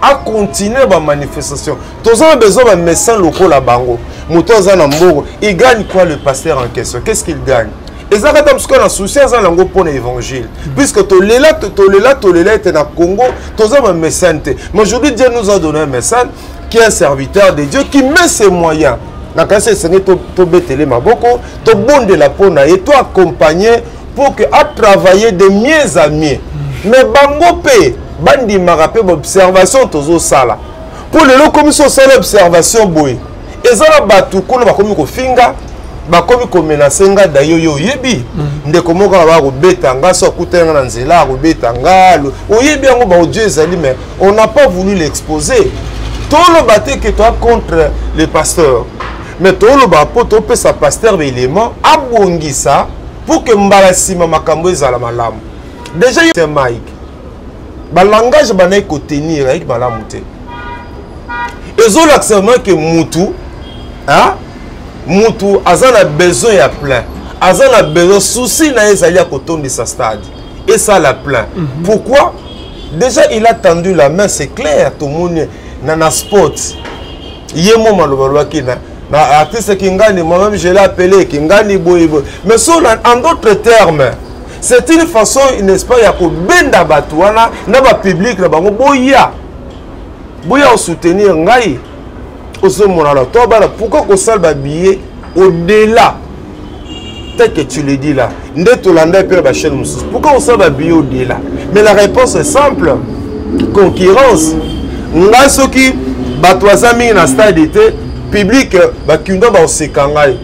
à continuer bamanifestation. Toza na besoin bamédecin lokola bango. Moto aza na mbongo, il gagne quoi, le pasteur en question? Qu'est-ce qu'il gagne? Eza kata mosuku na souci aza nango mpo na évangile, puisque tolela, tolela, tolela ete na Congo toza bamédecin te. Mais aujourd'hui, Dieu nous a donné un médecin qui est un serviteur de Dieu, qui met ses moyens. Nakanisi esengeli tobetele maboko, tobondela mpo na ye, to accompagner pour que atravailler de mieux à mieux. Mais bango mpe bandimaka mpe baobservation tozosala, mpo lelo komi so osala observation boye, eza na bato kuna bakomi kofinga, bakomi komenacer nga. Dayo yo oyebi ndeko moko aba kobeta nga, so akutani nga na nzela akobeta nga. Oyebi yango, baaudio ezali, mais on n'a pas voulu l'exposer. Toloba te ke toa contre le pasteur, mais toloba mpo topesa pasteur baélément abongisa pour que mbala nsima makambo ezala malamu. Déjà ye Mike, balangage bandaki kotenir ayaki malamu te. Ezolakisa vraiment ke mutu, hein? Mutu aza na besoin ya plein, aza na besoin, souci na ye ezali ya kotondisa stade, esala plein. Pourquoi? Déjà il a tendu la main, c'est clair. Tomoni na sport ye mo maloba alobaki na artiste Kingani, moi-même je l'ai appelé Kingani boye boye. Mais so en d'autres termes, C'est une façon, n'est-ce pas, ya kobenda bato wana na bapublic na bango, boya boya osoutenir ngai. Ozomona la to bana, pourquoi kosala babillet au-delà tel que tu le dis là, nde tolanda mpe na bachaîne mosusu? Pourquoi osala babillet au-delà? Mais la réponse est simple: concurrence. Ngai soki bato baza mingi na stade te, public bakino bakoseka ngai,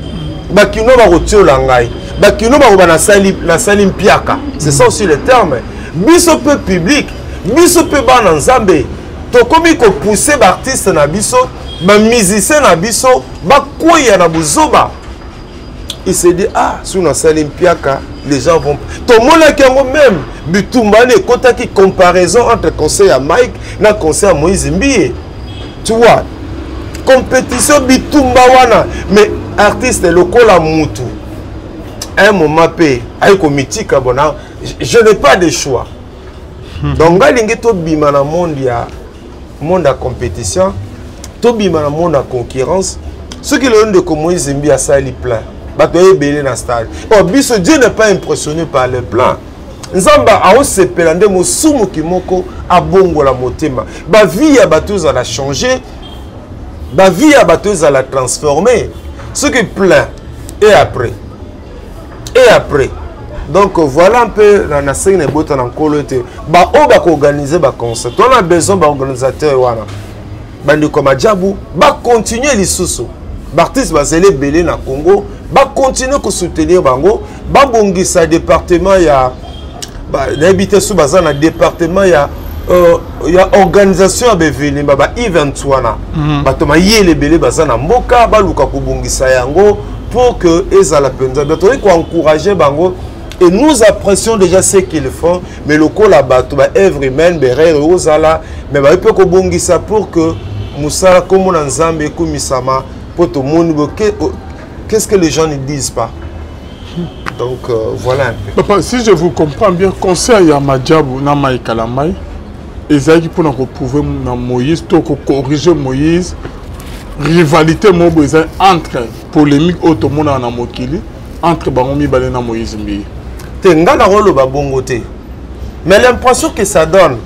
bakino bakotiola ngai, bakino bakoba nasali mpiaka. C'est ça aussi le terme. Biso mpe public, biso mpe bana Nzambe, tokomi kopousse baartiste na biso, bamusicien na biso bakweya na bozoba. Il se dit: ah, soki nasali mpiaka, les gens vont. Tomonaki yango même bitumba wana ekotaki, comparaison entre conseil ya Mike na conseil ya Moïse Mbiye, tu vois, compétition, bitumba wana. Mais artiste lokola mutu, un moment mpe ayi komitika bona, je n'ai pas de choix. Donc ngai alingi tobima na monde ya compétition, tobima na monde ya concurrence. Soki lelo ndeko Moïse Mbi asali plein, bato ebele na stade, oh, biso, Dieu n'est pas impressionné par le plein. Nzambe aosepela nde mosumuki moko abongola motema, bavie ya bato ezala change, bavie ya bato ezala transformé. Soki plein, et après, et après. Donc voilà un peu. Nasengi na ebota na Nkolo ete baoyo bakoorganize baconcert, tona besoin baorganisateur wana, bandeko ya majabu, bacontinue lisusu. Baartiste bazali ebele na Congo, bacontinue kosoutenir bango, babongisa département ya, nayebi te so baza na département ya organisation ya baévénement, ba-event wana. Bato mayele ebele baza na mboka, baluka kobongisa yango pour que ezala mpenza bien. Tokoki koencourage bango et nous apprécions déjà ce qu'ils font, mais lokola bato, baœuvre humaine, berere ozala, mais bayi mpe kobongisa pour que mosala, nkombo na Nzambe ekumisama, mpo tomoni qu'est-ce que les gens ne disent pas. Donc voilà un peu. Papa, si je vous comprends bien, concert ya Majabu na Mike Kalambai ezalaki mpona koprouve na Moïse to kocorrige Moïse, rivalité moko boye ezali entre polémique oyo tomonaka na mokili entre bango mibale na Moïse Mbiye. Te, nga nakoloba bongo te, mais l'impression que ça donne,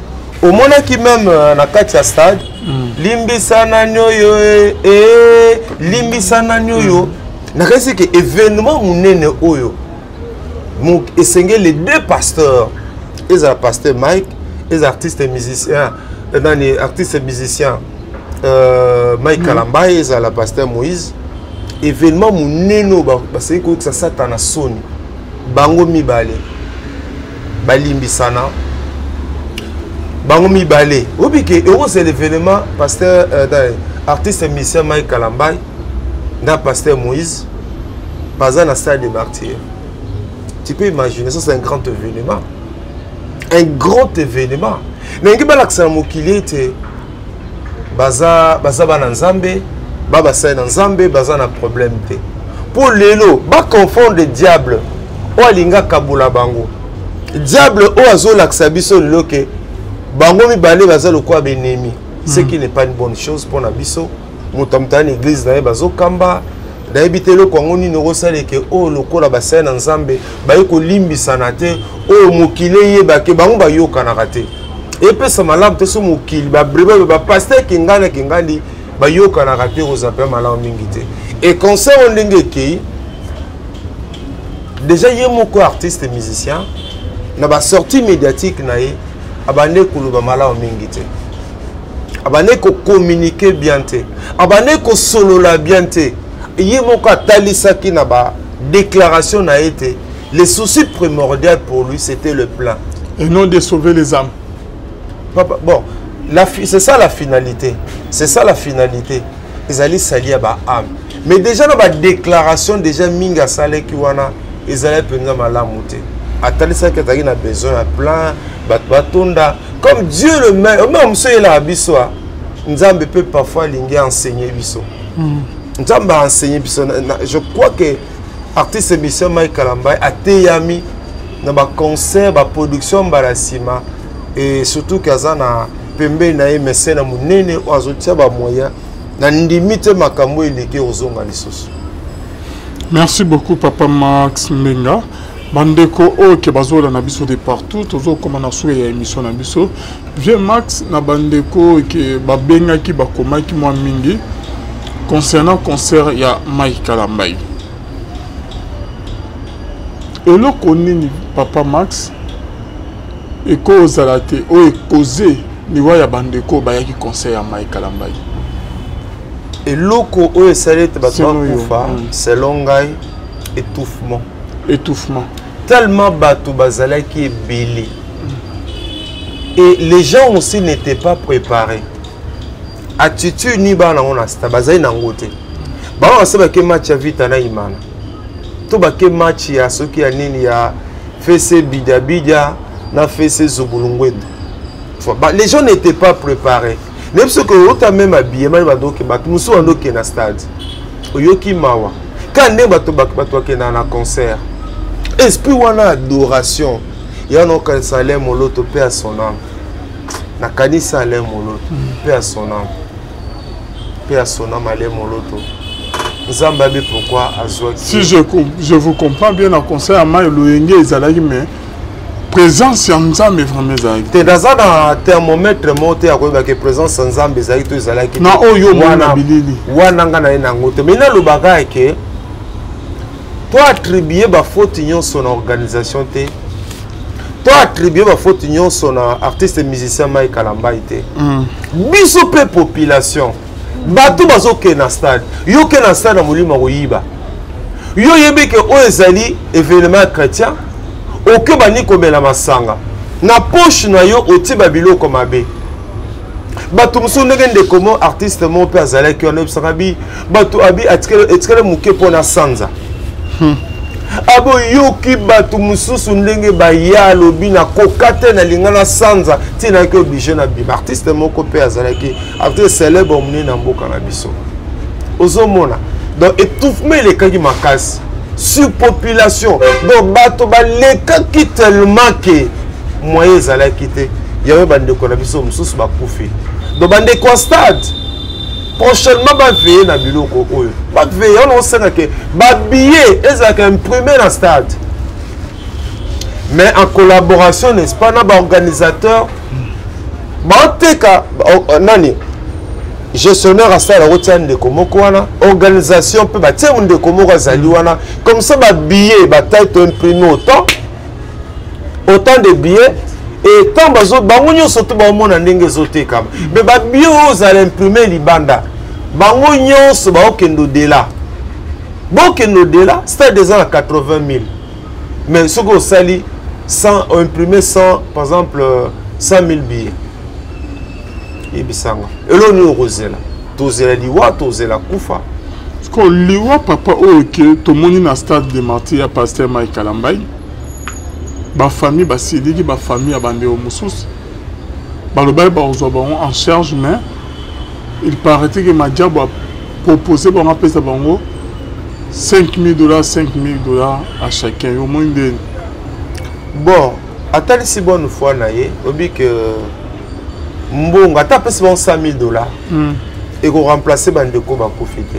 omonaki même na kati ya stade, limbisa nani oyo, e limbisa nani oyo. Nakasi ke événement monene oyo esengeli les deux pasteurs, ezala pasteur Mike, eza artiste musicien nani, artiste musicien Mike Kalambai, ezala pasteur Moïse, événement monene oyo basengi koyokisa Satana soni, bango mibale balimbisana bango mibale. Oyebi ke ekozala événement pasteur artiste musicien Mike Kalambai na pasteur Moïse baza na stade de Martyr. Tu peux imaginer ça? C'est un grand événement, un grand événement. Ndenge balakisa na mokili ete baza, baza bana Nzambe, basali na Nzambe, baza na problème te, mpo lelo baconfondre diable oyo alingi akabola bango, diable oyo azolakisa biso lelo ke bango mibale baza lokola baennemi, ce qui n'est pas une bonne chose mpona biso. Moto ya moto aya na église na ye, bazokamba. Nayebi te eloko yango nini okosala eke oyo lokola basali na Nzambe baye kolimbisana te, oyo mokili eyebake bango bayokanaka te, epesa malamu te. So mokili babreba bapaster kingani na kingani bayokanaka te, kozala mpe malamu mingi te. E concert oyo ndenge ekei déjà, ye moko artiste musicien na basortie médiatique na ye abandi koloba malamu mingi te, abandi kocommuniquer bien te, abandi kosolola bien te. Ye moko atalisaki na badéclaration na ye te, le souci primordial pour lui, c'était le plein et non de sauver les âmes. Papa, bon, c'est ça la finalité, c'est ça la finalité, ezali sali ya baâme. Mais déjà na badéclaration déjà mingi asalaki wana, ezalaki mpenza malamu te. Atalisaki azalaki na besoin ya plein, bato batonda. Comme Dieu le met ome mosu eyelaka biso, Nzambe mpe parfois alingi enseigner biso. Nzambe aenseigner biso. Je crois que artiste musicien Mike Kalambai ateyami na baconcert, baproduction mbala nsima, et surtout ke aza na pembeni na ye mese na monene oyo azotia bamoyen. Na ndimi te makambo eleki kozonga lisusu. Merci beaucoup, papa Max Mbenga. Bandeko oyo ke bazolanda biso de partout, tozokoma na suka ya émission na biso. Vieux Max, na bandeko oyo ke babengaki, bakomaki mwa mingi concernant concert ya Mike Kalambay. Eloko nini, papa Max, ekozala te oyo ekoze liwa ya bandeko bayaki concert ya Mike Kalambay? Eloko oyo esali ete bato bakufa, selon ngai, étouffement. Étouffement. Tellement bato bazalaki ebele et les gens aussi n'étaient pas préparés. Attitude ni bana nango na sta bazali nango te. Bango base bake match ya Vita na Imana to bake match ya soki ya nini ya Fese Bidiabidia na Fese Zobulungwendo. Les gens n'étaient pas préparés. Nayebi soki ota même habillement bandoke, bato mosusu bandoke na stade, oyoki mawa kaka ndenge bato bakendaka na concert. Esprit wana adoration ya naokanisa Alain Moloto, mpe ya son âme. Nakanisa Alain Moloto, mpe ya son âme, mpe ya son âme. Alain Moloto, Nzambe abi pourquoi azwaki. Si je vous comprends bien, na concert ya Mai, loyenge ezalaki, mais présence ya Nzambe vraiment ezalaki? Te, naza na thermomètre moko te ya koyebake présence ya Nzambe ezalaki to ezalaki. Na oyo omona bilili? Wana nga na ye nango te, mais nalobaka eke to attribue bafaute nyonso na organisation te, to attribue bafaute nyonso na artiste musicien Mike Kalambay te. Biso mpe population, bato bazokende na stade, yo ke na stade na molimo ya koyiba, yo oyebi ke oyo ezali événement ya chrétien, oke bandi komela masanga na poche na yo, otie babiloko mabe. Bato mosusu, ndenge ndeko mo artiste mo mpe azalaki wana, oyebisaka bi bato abi etikali moke mpo na sanza. Aboyoki bato mosusu ndenge baya, alobi nakoka te, nalinga na sanza ntina yaki obligé na bima. Artiste moko mpe azalaki artiste célèbre monene na mboka na biso. Ozomona donc étouffement elekaki makasi, surpopulation, donc bato balekaki tellement ke moyen ezalaki te. Yango bandeko na biso mosusu bakufi. Donc bandeko ya stade, prochainement baveille na biloko oyo, baveille wana. Osenga ke babillet ezalaka imprimé na stade, mais en collaboration, n'est-ce pas, na baorganisateur baoteka nani, gestionnaire asala akotia ndeko moko wana, organisation mpe batie ndeko moko azali wana. Comme ça babillet batai to imprime autant autant de billets et tant bazo bango nyonso to baomona ndenge ezotekama. Mais babillet oyo ozala imprime libanda, bango nyonso baokende au-delà, bokende au-delà. Stade eza na 80 000, mais soki osali 100, imprime 100, par exemple 100 000 billets, yebisanga eloko nini okozela. Tozela liwa, tozela kufa. Siko liwa, papa, oyo ke tomoni na stade de Martyr ya pasteur Mike Kalambay, bafamille basiliki, bafamille ya bandeko mosusu balobaki bakozwa bango en charge, mais il paraît que Madiabo apropose bango, apesa bango 5000 dollars, 5000 dollars à chacun. Yo omoni ndeni? Bon, atalisi bonne foi na ye, obi ke mbongo ata apesi bango 100 000 dollars, ekoremplace bandeko bakufi te.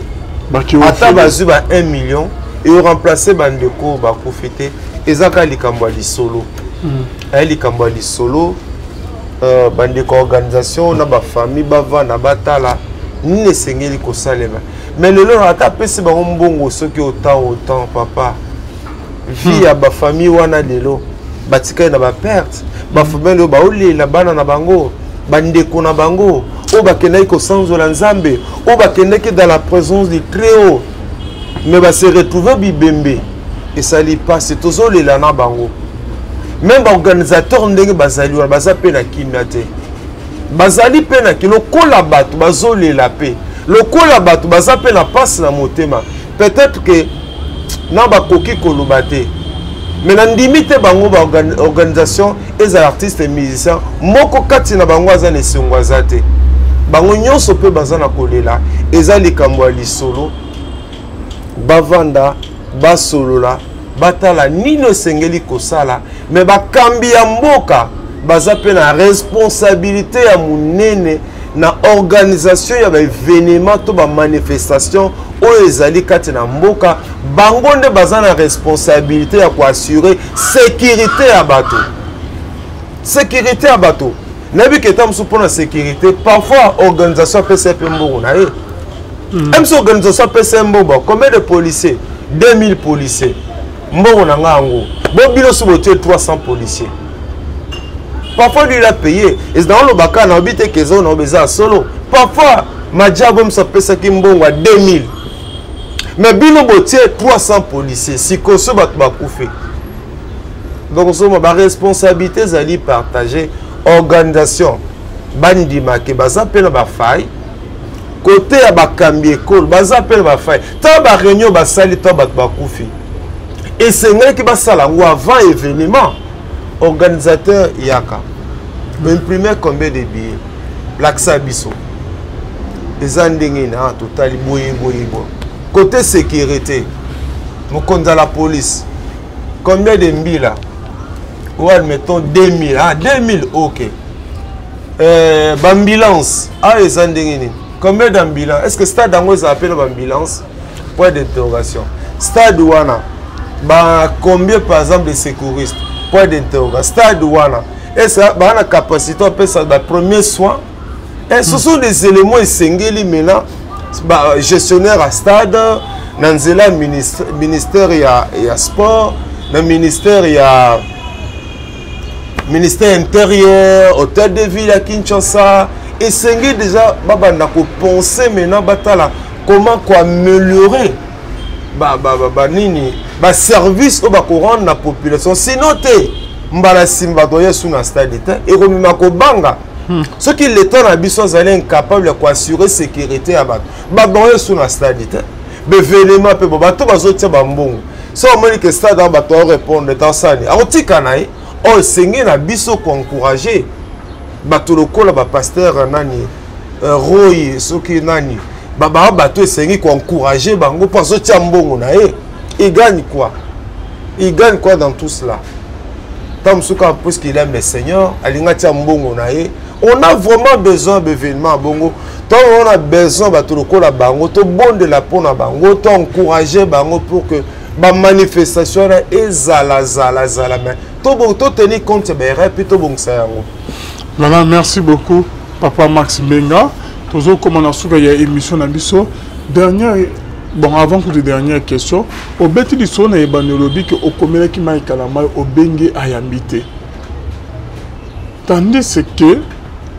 Ata bazwi ba 1 million, ekoremplace bandeko bakufi te. Eza kaka likambo ya lisolo. Aye likambo ya lisolo, bandeko ya organisation na bafamille bavanda, batala nini esengeli kosalema. Mais lelo ata apesi bango mbongo soki autant autant, papa, vie ya bafamille wana lelo batikali na baperte. Bafamille oyo baolela bana na bango, bandeko na bango oyo bakendaki kosanzola Nzambe, oyo bakendaki dans la présence du Très-Haut, mais base retrouve bibembe, esali mpasi. Tozolela na bango. Même baorganisateur ndenge bazali wana, baza mpe na kimia te, bazali mpe na lokola bato bazolela, mpe lokola bato baza mpe na mpasi na motema. Peut-être que na bakoki koloba te, mais nandimi te bango baorganisation ezala artiste musicien moko kati na bango aza na esengo, aza te. Bango nyonso mpe baza na kolela. Eza likambo ya lisolo, bavanda, basolola, batala nini esengeli kosala. Mais bakambi ya mboka baza mpe na responsabilité ya monene. Na organisation ya baévénement to bamanifestation oyo ezali kati na mboka, bango nde baza na responsabilité ya koassure sécurité ya bato, sécurité ya bato. Nayebi ke ta mosusu mpona sécurité, parfois organisation apesa ye mpe mbongo na ye. Mso organisation apesa ye mbongo, combien de policiers? 2000 policiers, mbongo na nga yango. Bo bino so botie 300 policiers, parfois lui il a payé. Eza oloba kaka na obi te ke eza na obi, eza ya solo. Parfois Majabu moso apesaki mbongo ya 2000, mais bino botie 300 policiers, sikoyo so bato bakufi. Donc ozomona baresponsabilité ezali partage. Organisation bandimake baza mpe na bafaille, kote ya bakambi ekolo baza mpe na bafaille. Ntango baréunion basali, ntango bato bakufi, esengelaki basala yango avant événement. Organisateur yaka imprimer combien de billets, lakisa biso eza ndenge na totali boye boye boye. Côté sécurité, mokonzi ya la police, combien de mbila? Ou admettons 2000, ah 2000, ok. Baambulance, ah eza ndenge nini? Combien d'ambulance? Est ce que stade yango ezala mpe na baambulance? Point d'interrogation. Stade wana ba combien par exemple de secouristes? Point d'interrogation. Stade wana, est ce que baa na capacité apesa ba premier soin? Et ce sont des éléments esengeli maintenant ba gestionnaire ya stade na nzela ya ministère ya sport, na ministère ya ministère intérieur, hôtel de ville ya Kinshasa. Esengeli déjà babanda kopenser maintenant, batala comment koaméliorer banini, baservice oyo bakorendre na population. Sinon te, mbala nsima bato oya su na stade te, ekomema kobanga. Soki l'état na biso azali incapable ya koassure sécurité ya bato, bato oyo su na stade te, baévénement mpe bo bato bazotia bambongo. So omoni ke stade awa bato aorépondre tasani, akotika na ye. Oyo esengi na biso koencourage bato lokola bapasteur nani, Roy, soki nani, baa bato esengi koencourage bango mpo azotia mbongo na ye. Il gagne quoi? Il gagne quoi dans tout cela? Ntango mosusu kaka puisqu'il aime le Seigneur, alingi atia mbongo na ye. On a vraiment besoin d'événement bongo. Ntango on a besoin bato lokola bango, tobondela mpona bango, toencourage bango pour que bamanifestation wana ezalazalazala, mais totenir compte ya baerreur mpe tobongisa yango. Voilà, merci beaucoup papa Max Mbenga. Tozokoma na suka ya émission na biso. Dernière, bon, avant que dernière question, obeti lisolo na ebandi, olobi ke okomelaki Mike Kalambai, obengi, ayambi te, tandis que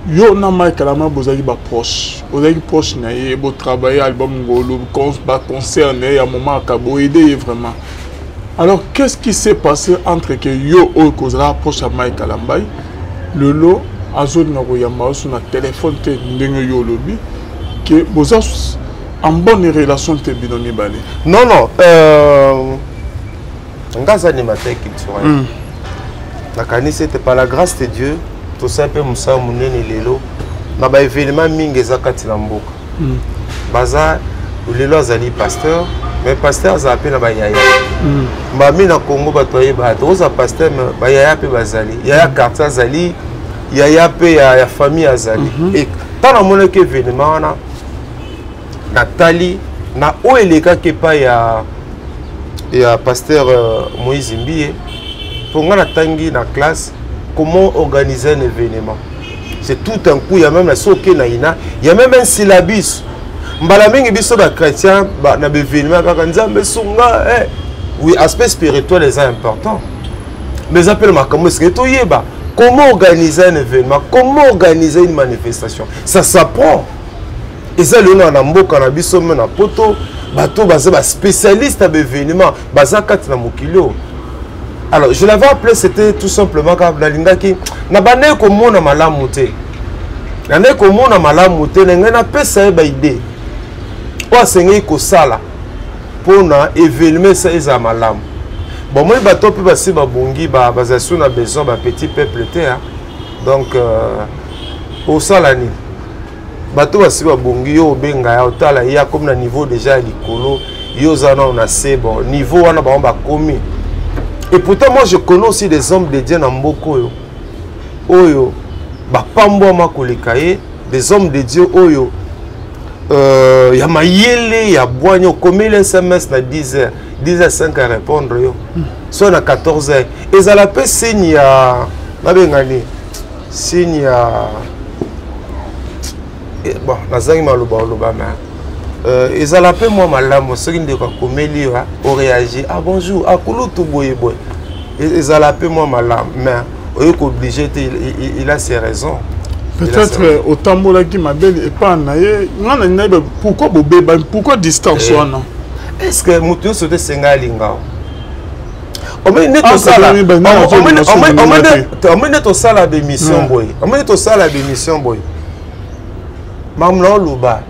yo na Mike Kalambai bozalaki baproche, ozalaki proche na ye, botravaille album Ngolu, baconcert na ye ya moment akaba, oede ye vraiment. Alors qu'est-ce qui s'est passé entre que yo oyo kozala proche ya Mike Kalambai, lelo azolinga koyamba yo so na telefone te, ndenge yo olobi ke boza en bonne relation te bino mibale? Non, nga aza animateur culturel. Nakanisi ete par la grâce de Dieu tosala mpe mosala monene. Lelo na baévénement mingi eza kati na mboka. Baza lelo azali pasteur, mais pasteur azala mpe na bayaya. Mbami na Congo bato bayebaka te oza pasteur, mais bayaya mpe bazali, yaya quartier azali, yaya mpe ya famille azali. E ntango namonaki événement wana, natali na oyo elekaki epai ya pasteur Moïse Mbiye, mpo nga natangi na classe comment organiser un événement. C'est tout un coup. Il y a même na soki na ina, il y a même un syllabus. Mbala mingi biso bachrétien ba, na baévénement kaka Nzambe sunga, eh. Oui, aspect spirituel eza important, mais eza mpe na makambo esengeli toyeba comment organiser un événement, comment organiser une manifestation. Ça s'apprend. Eza lelo na mboka na biso me na poto, bato baza baspécialiste ya baévénement baza kati na mokili oyo. Alors je l'avais appelé, c'était tout simplement kaka nalingaki na bandaki komona malamu te, nandaki komona malamu te na ngai, napesa ye baidée oyo asengeli kosala mpona événement esa ezala malamu. Bon, moi bato mpe basi babongi, bazali so na besoin bapetit peuple te. Donc osala nini? Bato basi babongi, yo obenga ya otala ye akomi na niveau déjà ya likolo, yo oza nano na se. Bon, niveau wana bango bakomi. Et pourtant moi je connais aussi des hommes de Dieu na mboka oyo, oyo bapambwama koleka ye. Des hommes de Dieu oyo ya mayele, ya bwanya. Okomeli SMS na 10 heures, 10 heures 5 à répondre yo, so na 14 heures ezala mpe signe ya babengani, signe ya bon, nazangi maloba oloba, mais ezala mpe mwa malamu soki ndeko akomeli yo, oréagir: "Ah, bonjour, akulutu boye boye." Ezala mpe mwa malamu, mais oyo kooblige te. Il a ses raisons. Peut-être otambolaki mabele epai na ye. Nga na nayeba pourquoi bobeba, pourquoi distance wana. Est ce que moto nyonso te esenga alinga? Omoni nde tosala bémission boye, omoni tosala bémission boye, makambo na oloba,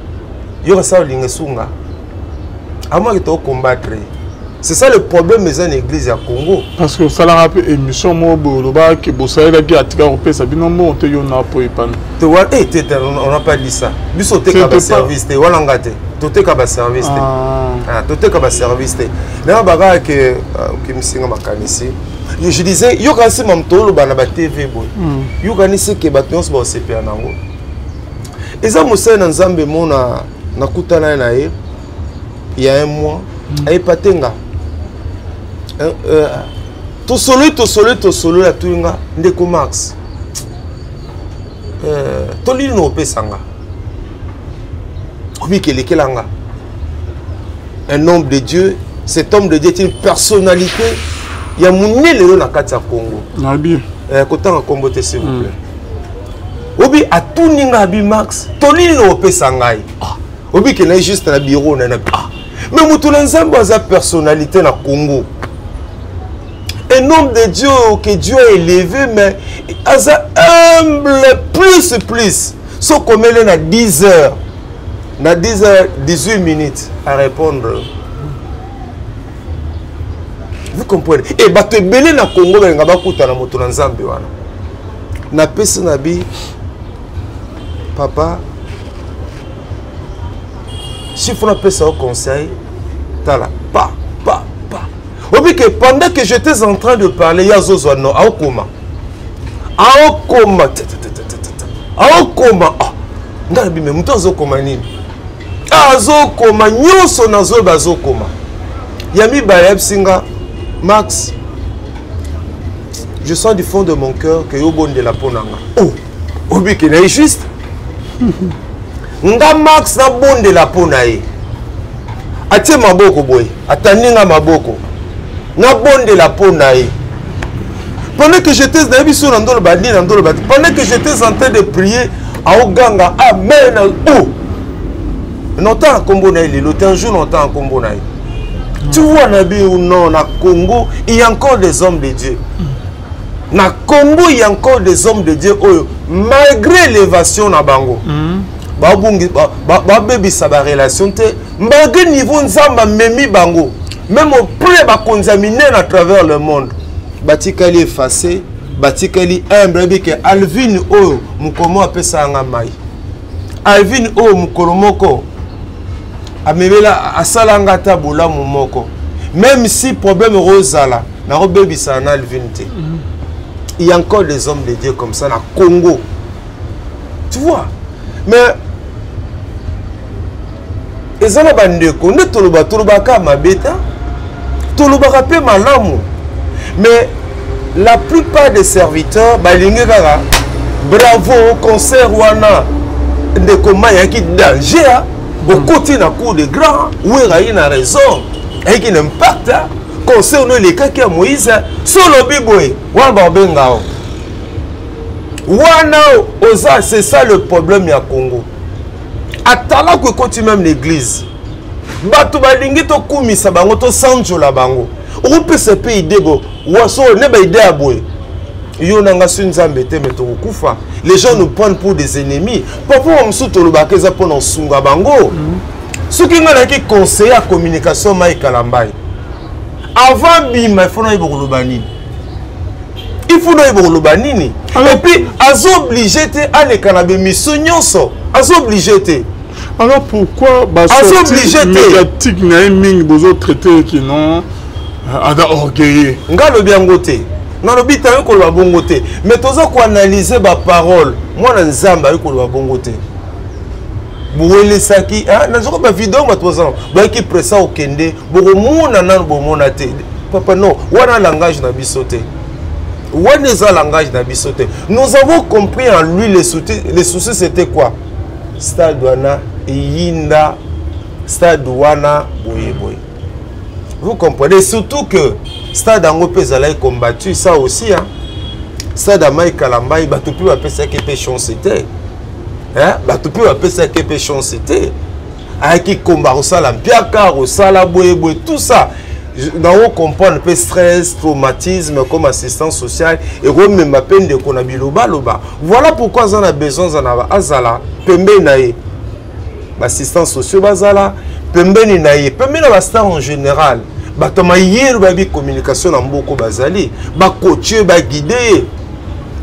yoka sa olinga esunga amaki tocombattre. C'est ça le problème eza na église ya Congo. Parce que osalaka mpe émission moko boye, olobaki bosalelaki, atika kopesa bino mbongo te, yo na po epana. Te, te, on n'a pas dit ça. Biso toteka baservice te, wana nga te, toteka baservice te. Ah, toteka baservice te. Nanga bakaka ke okimisinga makanisi. Je disais, yokanisi mamu toloba na batv boye, yokanisi ke bato nyonso baosepela nango. Eza mosali na Nzambe mona nakutana na ye ya un mois, ayepa te nga. Tosololi, tosololi, tosololi, atuli nga: "Ndeko Max, tolini na opesa nga obikelekela nga." Un homme de Dieu, cet homme de Dieu est une personnalité ya monene lelo na kati ya Congo. Nabi. Kotanga nkombo te, s'il vous plaît. Obi atuni nga abi: "Max, tolini na opesa ngai?" Ah, obi ke naye juste na bureau na ah, mais moto na Nzambe aza personnalité na Congo, un homme de Dieu que Dieu a élevé, mais aza humble plus plus. So komele na 10 heures, na 10 heures 18 minutes à répondre, vous comprenez? E bato ebele na Congo balinga bakutana moto na Nzambe wana. Napesi na bi: "Papa, si faut napesa yo conseil, tala pa pa pa." Obi ke pendant que j'étais en train de parler, ye azozwa no, aokoma, aokoma, aokoma. Ah, ngai nabi: "Me moto azokoma nini?" Azokoma nyonso nazoyeba, azokoma. Ya mibale, ayebisi nga: "Max, je sens du fond de mon cœur que yo bondela mpo na nga." Oh, obiki na ye juste nga Max nabondela mpo na ye. Atie maboko boye, atandi nga maboko, nabondela mpo na ye. Pendant que j'étais, nayebi so na ndoloba nini, na ndoloba te, pendant que j'étais en train de prier, aoganga amen. Oh, notanga nkombo na ye lelo te, un jour notanga nkombo na ye. Tu vois, nabi ou non, na Congo il y a encore des hommes de Dieu. Na Congo il y a encore des hommes de Dieu oyo malgré élévation na bango, babungi, babebisa barelation te. Malgré niveau Nzambe amemi bango, même auprès bakonzi ya minene à travers le monde, batikali effacé, batikali humble. Yebi ke Alvine oyo mokolo moko apesaka nga mai, Alvine oyo mokolo moko amemela, asala nga ata bolamu moko, même si problème ekozala, nakobebisana na Alvine te. Il y a encore des hommes de Dieu comme ça na Congo, tu vois? Mais eza na bandeko nde toloba, tolobaka mabe te, tolobaka mpe malamu, mais la plupart des serviteurs balingi kaka bravo. Concert wana, ndeko mai ayaki danger, okoti na cour de grand, Wera ayi na raison, ayaki na impact. Concert no elekaki ya Moïse, so olobi boye wana, babenga o wana oza. C'est ça le problème ya Congo. Atalaku ekoti même l'église, bato balingi tokumisa bango, tosanjola bango. Okopesa mpe idée bo waso ne baidée ya boye, yo na nga so Nzambe te, me tokokufa. Les gens nous prennent pour des ennemis. Papa mosusu tolobaka eza mpona osunga bango. Soki ngai nayaki conseiller ya communication Mike Kalambai, avant bima, ifo nayeba koloba nini, il faut nayeba koloba nini. Et puis aza obligé te aleka na bémission nyonso, aza obligé te. Alors pourquoi basortie médiatique na ye mingi bozotraite ki non, aza orgueilleux? Nga alobi yango te, nalobi te, ayoki koloba bongo te, mais toza koanalyse baparole. Mwana Nzambe ayoki koloba bongo te. Bowelesaki nazoka bavideo, bato baza bayaki presa okende, bokomona nano bomona te. Papa, non, wana langage na biso te, wana eza langage na biso te. Nous avons compris en lui les soucis. Les soucis, c'était quoi? Stade wana eyinda, stade wana boye boye, vous comprenez? Surtout que stade yango mpe ezalaki combattu, ça aussi, hein? Stade ya Mike Kalambai, bato mpe bapesaki mpe chance te, hein? Bato mpe bapesaki mpe chance te. Ayaki komba, kosala mpiaka, kosala boyeboye, tout ça. Nango comprendre mpe stress, traumatisme comme assistance sociale ekomema mpe ndeko na bilobaloba. Voilà pourquoi aza na besoin azala pembeni na ye, baassistance sociaux bazala pembeni na ye, pembeni na bastar en général, bato mayele bayebi communication na mboko, bazali bacoache, baguide ye.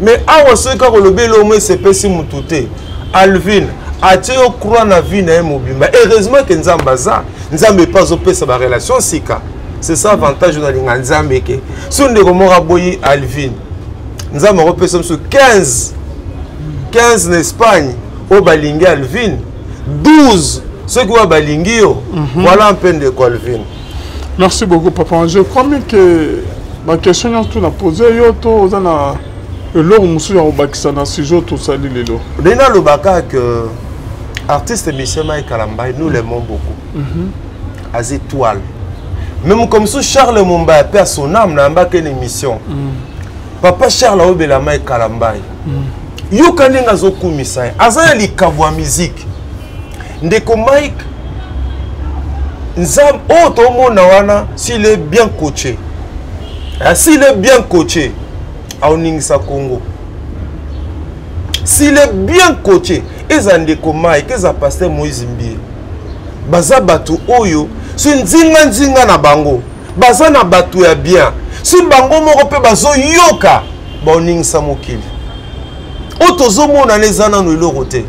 Mais awa soki kaka olobi eloko esepesi mutu te, Alvin atie yo croix na vie na ye mobimba. Heureusement ke Nzambe aza Nzambe, epe azopesa barelation sika. C'est ça avantage oyo nalinga Nzambe, ke so ndeko moko aboyi Alvin, Nzambe akopesa biso 15 15 na Espagne oyo balingi Alvin, 12 soki oyo balingi yo. Voilà mpe ndeko Alvin. Merci beaucoup, papa. Je crois bien que baquestion nyonso na pose yo, to oza na eloko mosusu ya kobakisa na sujet oyo tosali lelo? Ndenge nalobaka que artiste monsieur Mike Kalambayi, nous l'aimons beaucoup. Az étoile même comme so Charles Mombaya, mpe à son âme, nayambaki une émission. Papa Charles aobela Mike Kalambayi. Yoka ndenge azokumisa ye, aza na likabo ya miziki. Ndeko Mike, Nzambe oyo tomona wana, s'il est bien coaché, s'il est bien coaché, aoningisa Congo. S'il est bien coaché, eza ndeko Mike, eza pasteur Moïse Mbiye, baza bato oyo so nzinga-nzinga na bango baza na bato ya bien, si bango moko mpe bazoyoka, baoningisa mokili. Oyo tozomonana eza nano eloko te,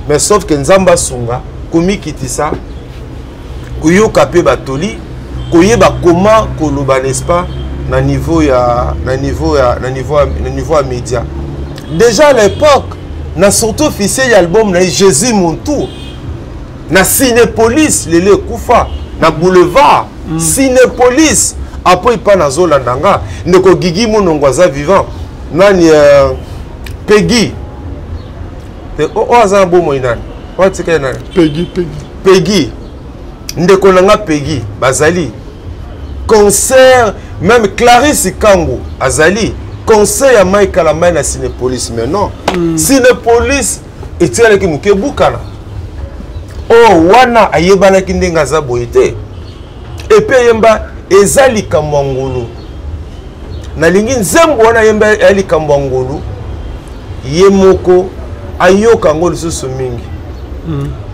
mais sauf ke Nzambe asunga, komikitisa, koyoka mpe batoli, koyeba koma koloba, n'est-ce pas, na niveau ya média. Déjà à l'époque, na surtout officiel ya album na ye Jésus mon tour, na Cinépolis, lelo ekufa, na boulevard. Cinépolis apo epa nazolanda nga ndeko Gigi Monongo aza vivant, nani, Pegi, oyo aza na bomoi, nani oyo atikali, nani? Pegi, Pegi. Pegi, ndeko na nga Pegi, bazali concert. Même Clarisse Kango azali concert ya Mike Kalambai na Cinépolis. Mais non. Cinépolis etikalaki moke ebukana. Oyo wana ayebanaki ndenge aza boye te. Epe eyemba eza likambo ya ngolu. Nalingi nzembo wana ayemba ya likambo ya ngolu, ye moko ayoka yango lisusu mingi.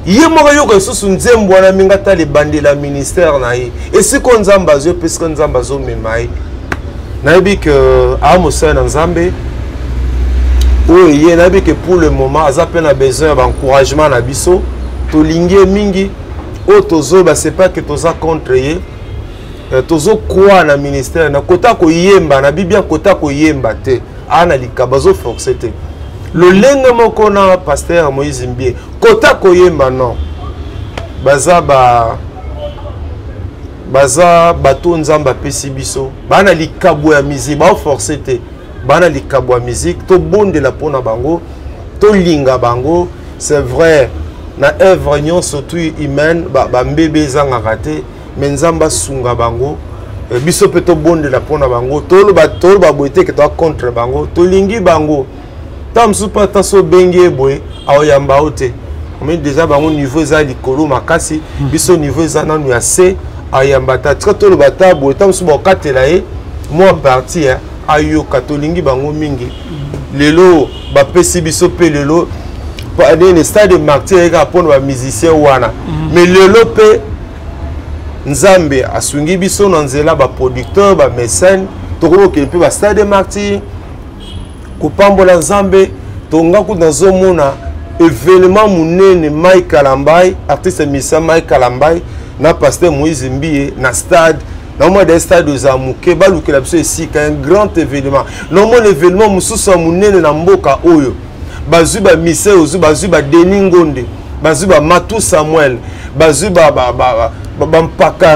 Ye moko ayoka lisusu nzembo wana mingi, ata ebandela ministère na ye, esika Nzambe azwi, epe esika Nzambe azomema ye. Nayebi ke aa mosali na Nzambe oyo ye, nayebi ke pour le moment aza mpe na besoin ya baencouragement na biso. Tolingi ye mingi. Oyo tozoba, c'est pas que toza contre ye, tozocroire na ministère na kota koyemba na bibia, kota koyemba te, aa na likabo, azoforce te. Lolenge moko na pasteur Moïse Mbiye, kota koyemba, non, baza bato Nzambe apesi biso, baa na likabo ya musique, baoforce te, baa na likabo ya musique. Tobondela mpona bango, tolinga bango. C'est vrai, na œuvre nyonso tu humaine bambebe ezangaka te, mais Nzambe asunga bango. Biso mpe tobondela mpona bango. Toloba boye te ke toa contre bango, tolingi bango. Ntango mosusu mpe ata so obengi ye boye, aoyamba yo te. Omoni déjà bango niveau eza likolo makasi, biso niveau eza nanu ya se, ayamba ta. Tika toloba ta boye, ntango mosusu bakokatela ye mwa partie ayoka. Tolingi bango mingi. Lelo bapesi biso mpe lelo nini, stade Martyr eyekaka mpona bamusicien wana. Mais lelo mpe Nzambe asungi biso na nzela baproducteur, bamécène, tokoki kokende mpe bastade Martyr kopambola Nzambe. Tonga kutu nazomona événement monene, Mike Kalambai, artiste musicien Mike Kalambai na pasteur Moïse Mbiye na stade. Naomona da stade eza moke, balukela biso esika, un grand événement. Naomona événement mosusu ya monene na mboka oyo, bazwi bamise, ozwi bazwi badeni Ngonde. Bazwi ba Matou Samuel, bazwi ba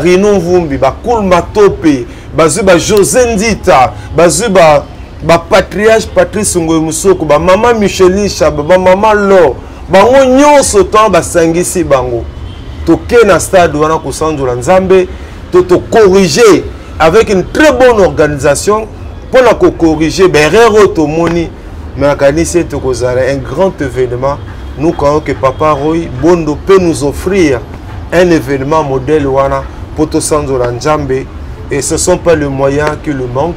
Rino Mvumbi, ba Cool Matope, bazwi ba José Ndita, bazwi ba ba patriarche Patrice Ngoy Musoko, ba mama Micheline Chaba, ba mama Lo, bango nyonso to basangisi bango. Toke na stade wana kosanzola Nzambe, to to corriger avec une très bonne organisation pour la corriger ba erreur oyo tomoni, mais nakanisi ete kozala un grand événement. Nous croyons que Papa Roy Bondo peut nous offrir un événement modèle wana po tosanzola Nzambe, et ce sont pas les moyens qui le manquent.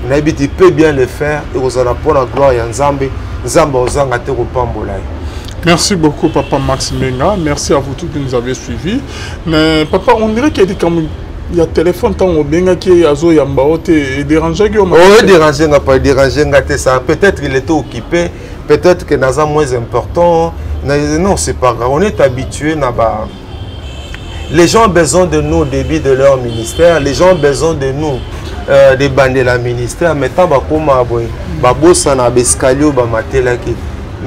Nayebi tu peux bien le faire et kozala pour la gloire ya Nzambe. Nzambe ozanga te kopambola ye. Merci beaucoup Papa Max Mbenga, merci à vous tous qui nous avez suivis. Mais papa, on dirait qu'il y a des comme il y a téléphone tant au benga qui azo yamba ote et déranger que Oh, déranger nga pas déranger nga te ça. Peut-être qu'il était occupé, peut-être que naza moins important. Non, c'est pas grave. On est habitué na ba Les gens ont besoin de nous au début de leur ministère, les gens ont besoin de nous de bander la ministère, mais tant bakoma boye, babosana ba escalier ba matelaki.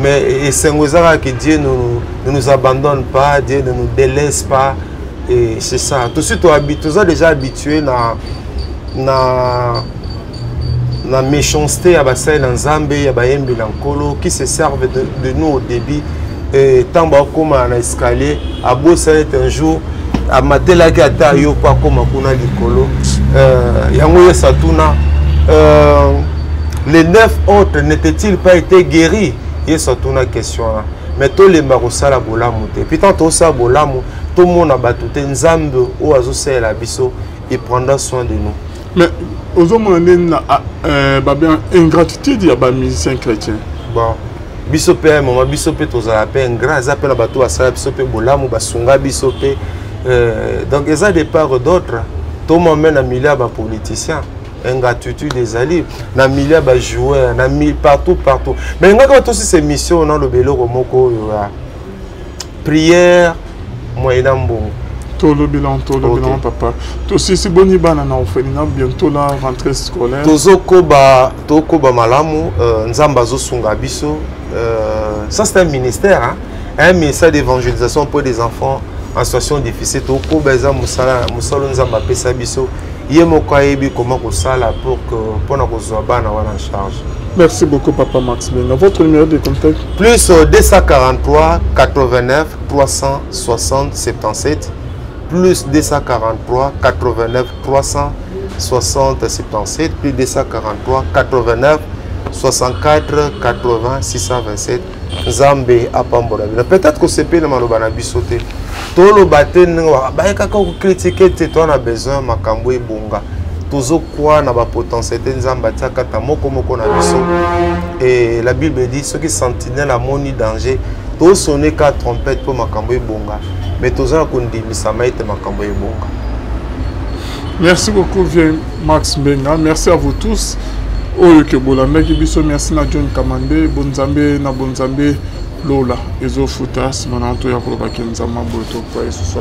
Mais esengo ezaka que Dieu ne nous abandonne pas, Dieu ne nous délaisse pas, et c'est ça. Tout de suite, on est déjà habitué na méchanceté ya basali na Nzambe, ya bayembi na Nkolo qui se servent de nous au début. Et tant bakoma na escalier, abosana ete un jour amatelaki ata yo po akoma kuna likolo. Yango Yesu atuna, les 9 autres n'étaient-ils pas été guéris? Yesu atuna question wana. Mais tolemba kosala bolamu te. Puis tant tosala bolamu, tomona bato te, Nzambe oyo azosalela biso, il prendra soin de nous. Mais ozomona ndenge na babe ingratitude ya ba musiciens chrétiens. Bon, biso pe mama, biso pe tozala pe ingrat, eza pe na bato basala biso pe bolamu, basunga biso pe. Donc eza de part d'autre. Tomona na milieu ya ba politiciens, ingratitude ezali na milieu ya ba joueurs, na partout, partout. Mais ngaka tosisa émission na loba eloko moko oyo ya prière moyena mbongo. Tolobela, tolobela. Papa, tosisi boni bana na orphelinat? Bientôt la rentrée scolaire. Tozokoba, tokoba malamu, Nzambe azosunga biso. Ça c'est un ministère, hein? Un ministère d'évangélisation pour des enfants en situation difficile. Tokoba, eza mosala, mosala Nzambe apesa biso. Ye moko ayebi comment kosala pour que mpona kozwa bana wana en charge. Merci beaucoup Papa Max Benga. Votre numéro de contact? Plus 243 89 360 77, plus 243 89 360 77, plus 243 89 64 80 627. Nzambe apambola bino. Peut-être que c'est na maloba na biso te. Toloba te ndenge bayeka kaka kocritiquer te, to na besoin makambo ebonga. Tozokwa na ba potentialité Nzambe atiaka ta moko moko na biso. Et la Bible dit ceux qui sentinelle amoni danger, tosonner ka trompette po makambo ebonga. Mais toza kondimisa ete makambo ebonga. Merci beaucoup vieux Max Mbenga. Merci à vous tous. Oyo ke bolandaki biso, merci na John Kamande, bonzambe na bonzambe Lola ezofuta nsima na to ya kolobaki Nzambe boye to kwa esusu.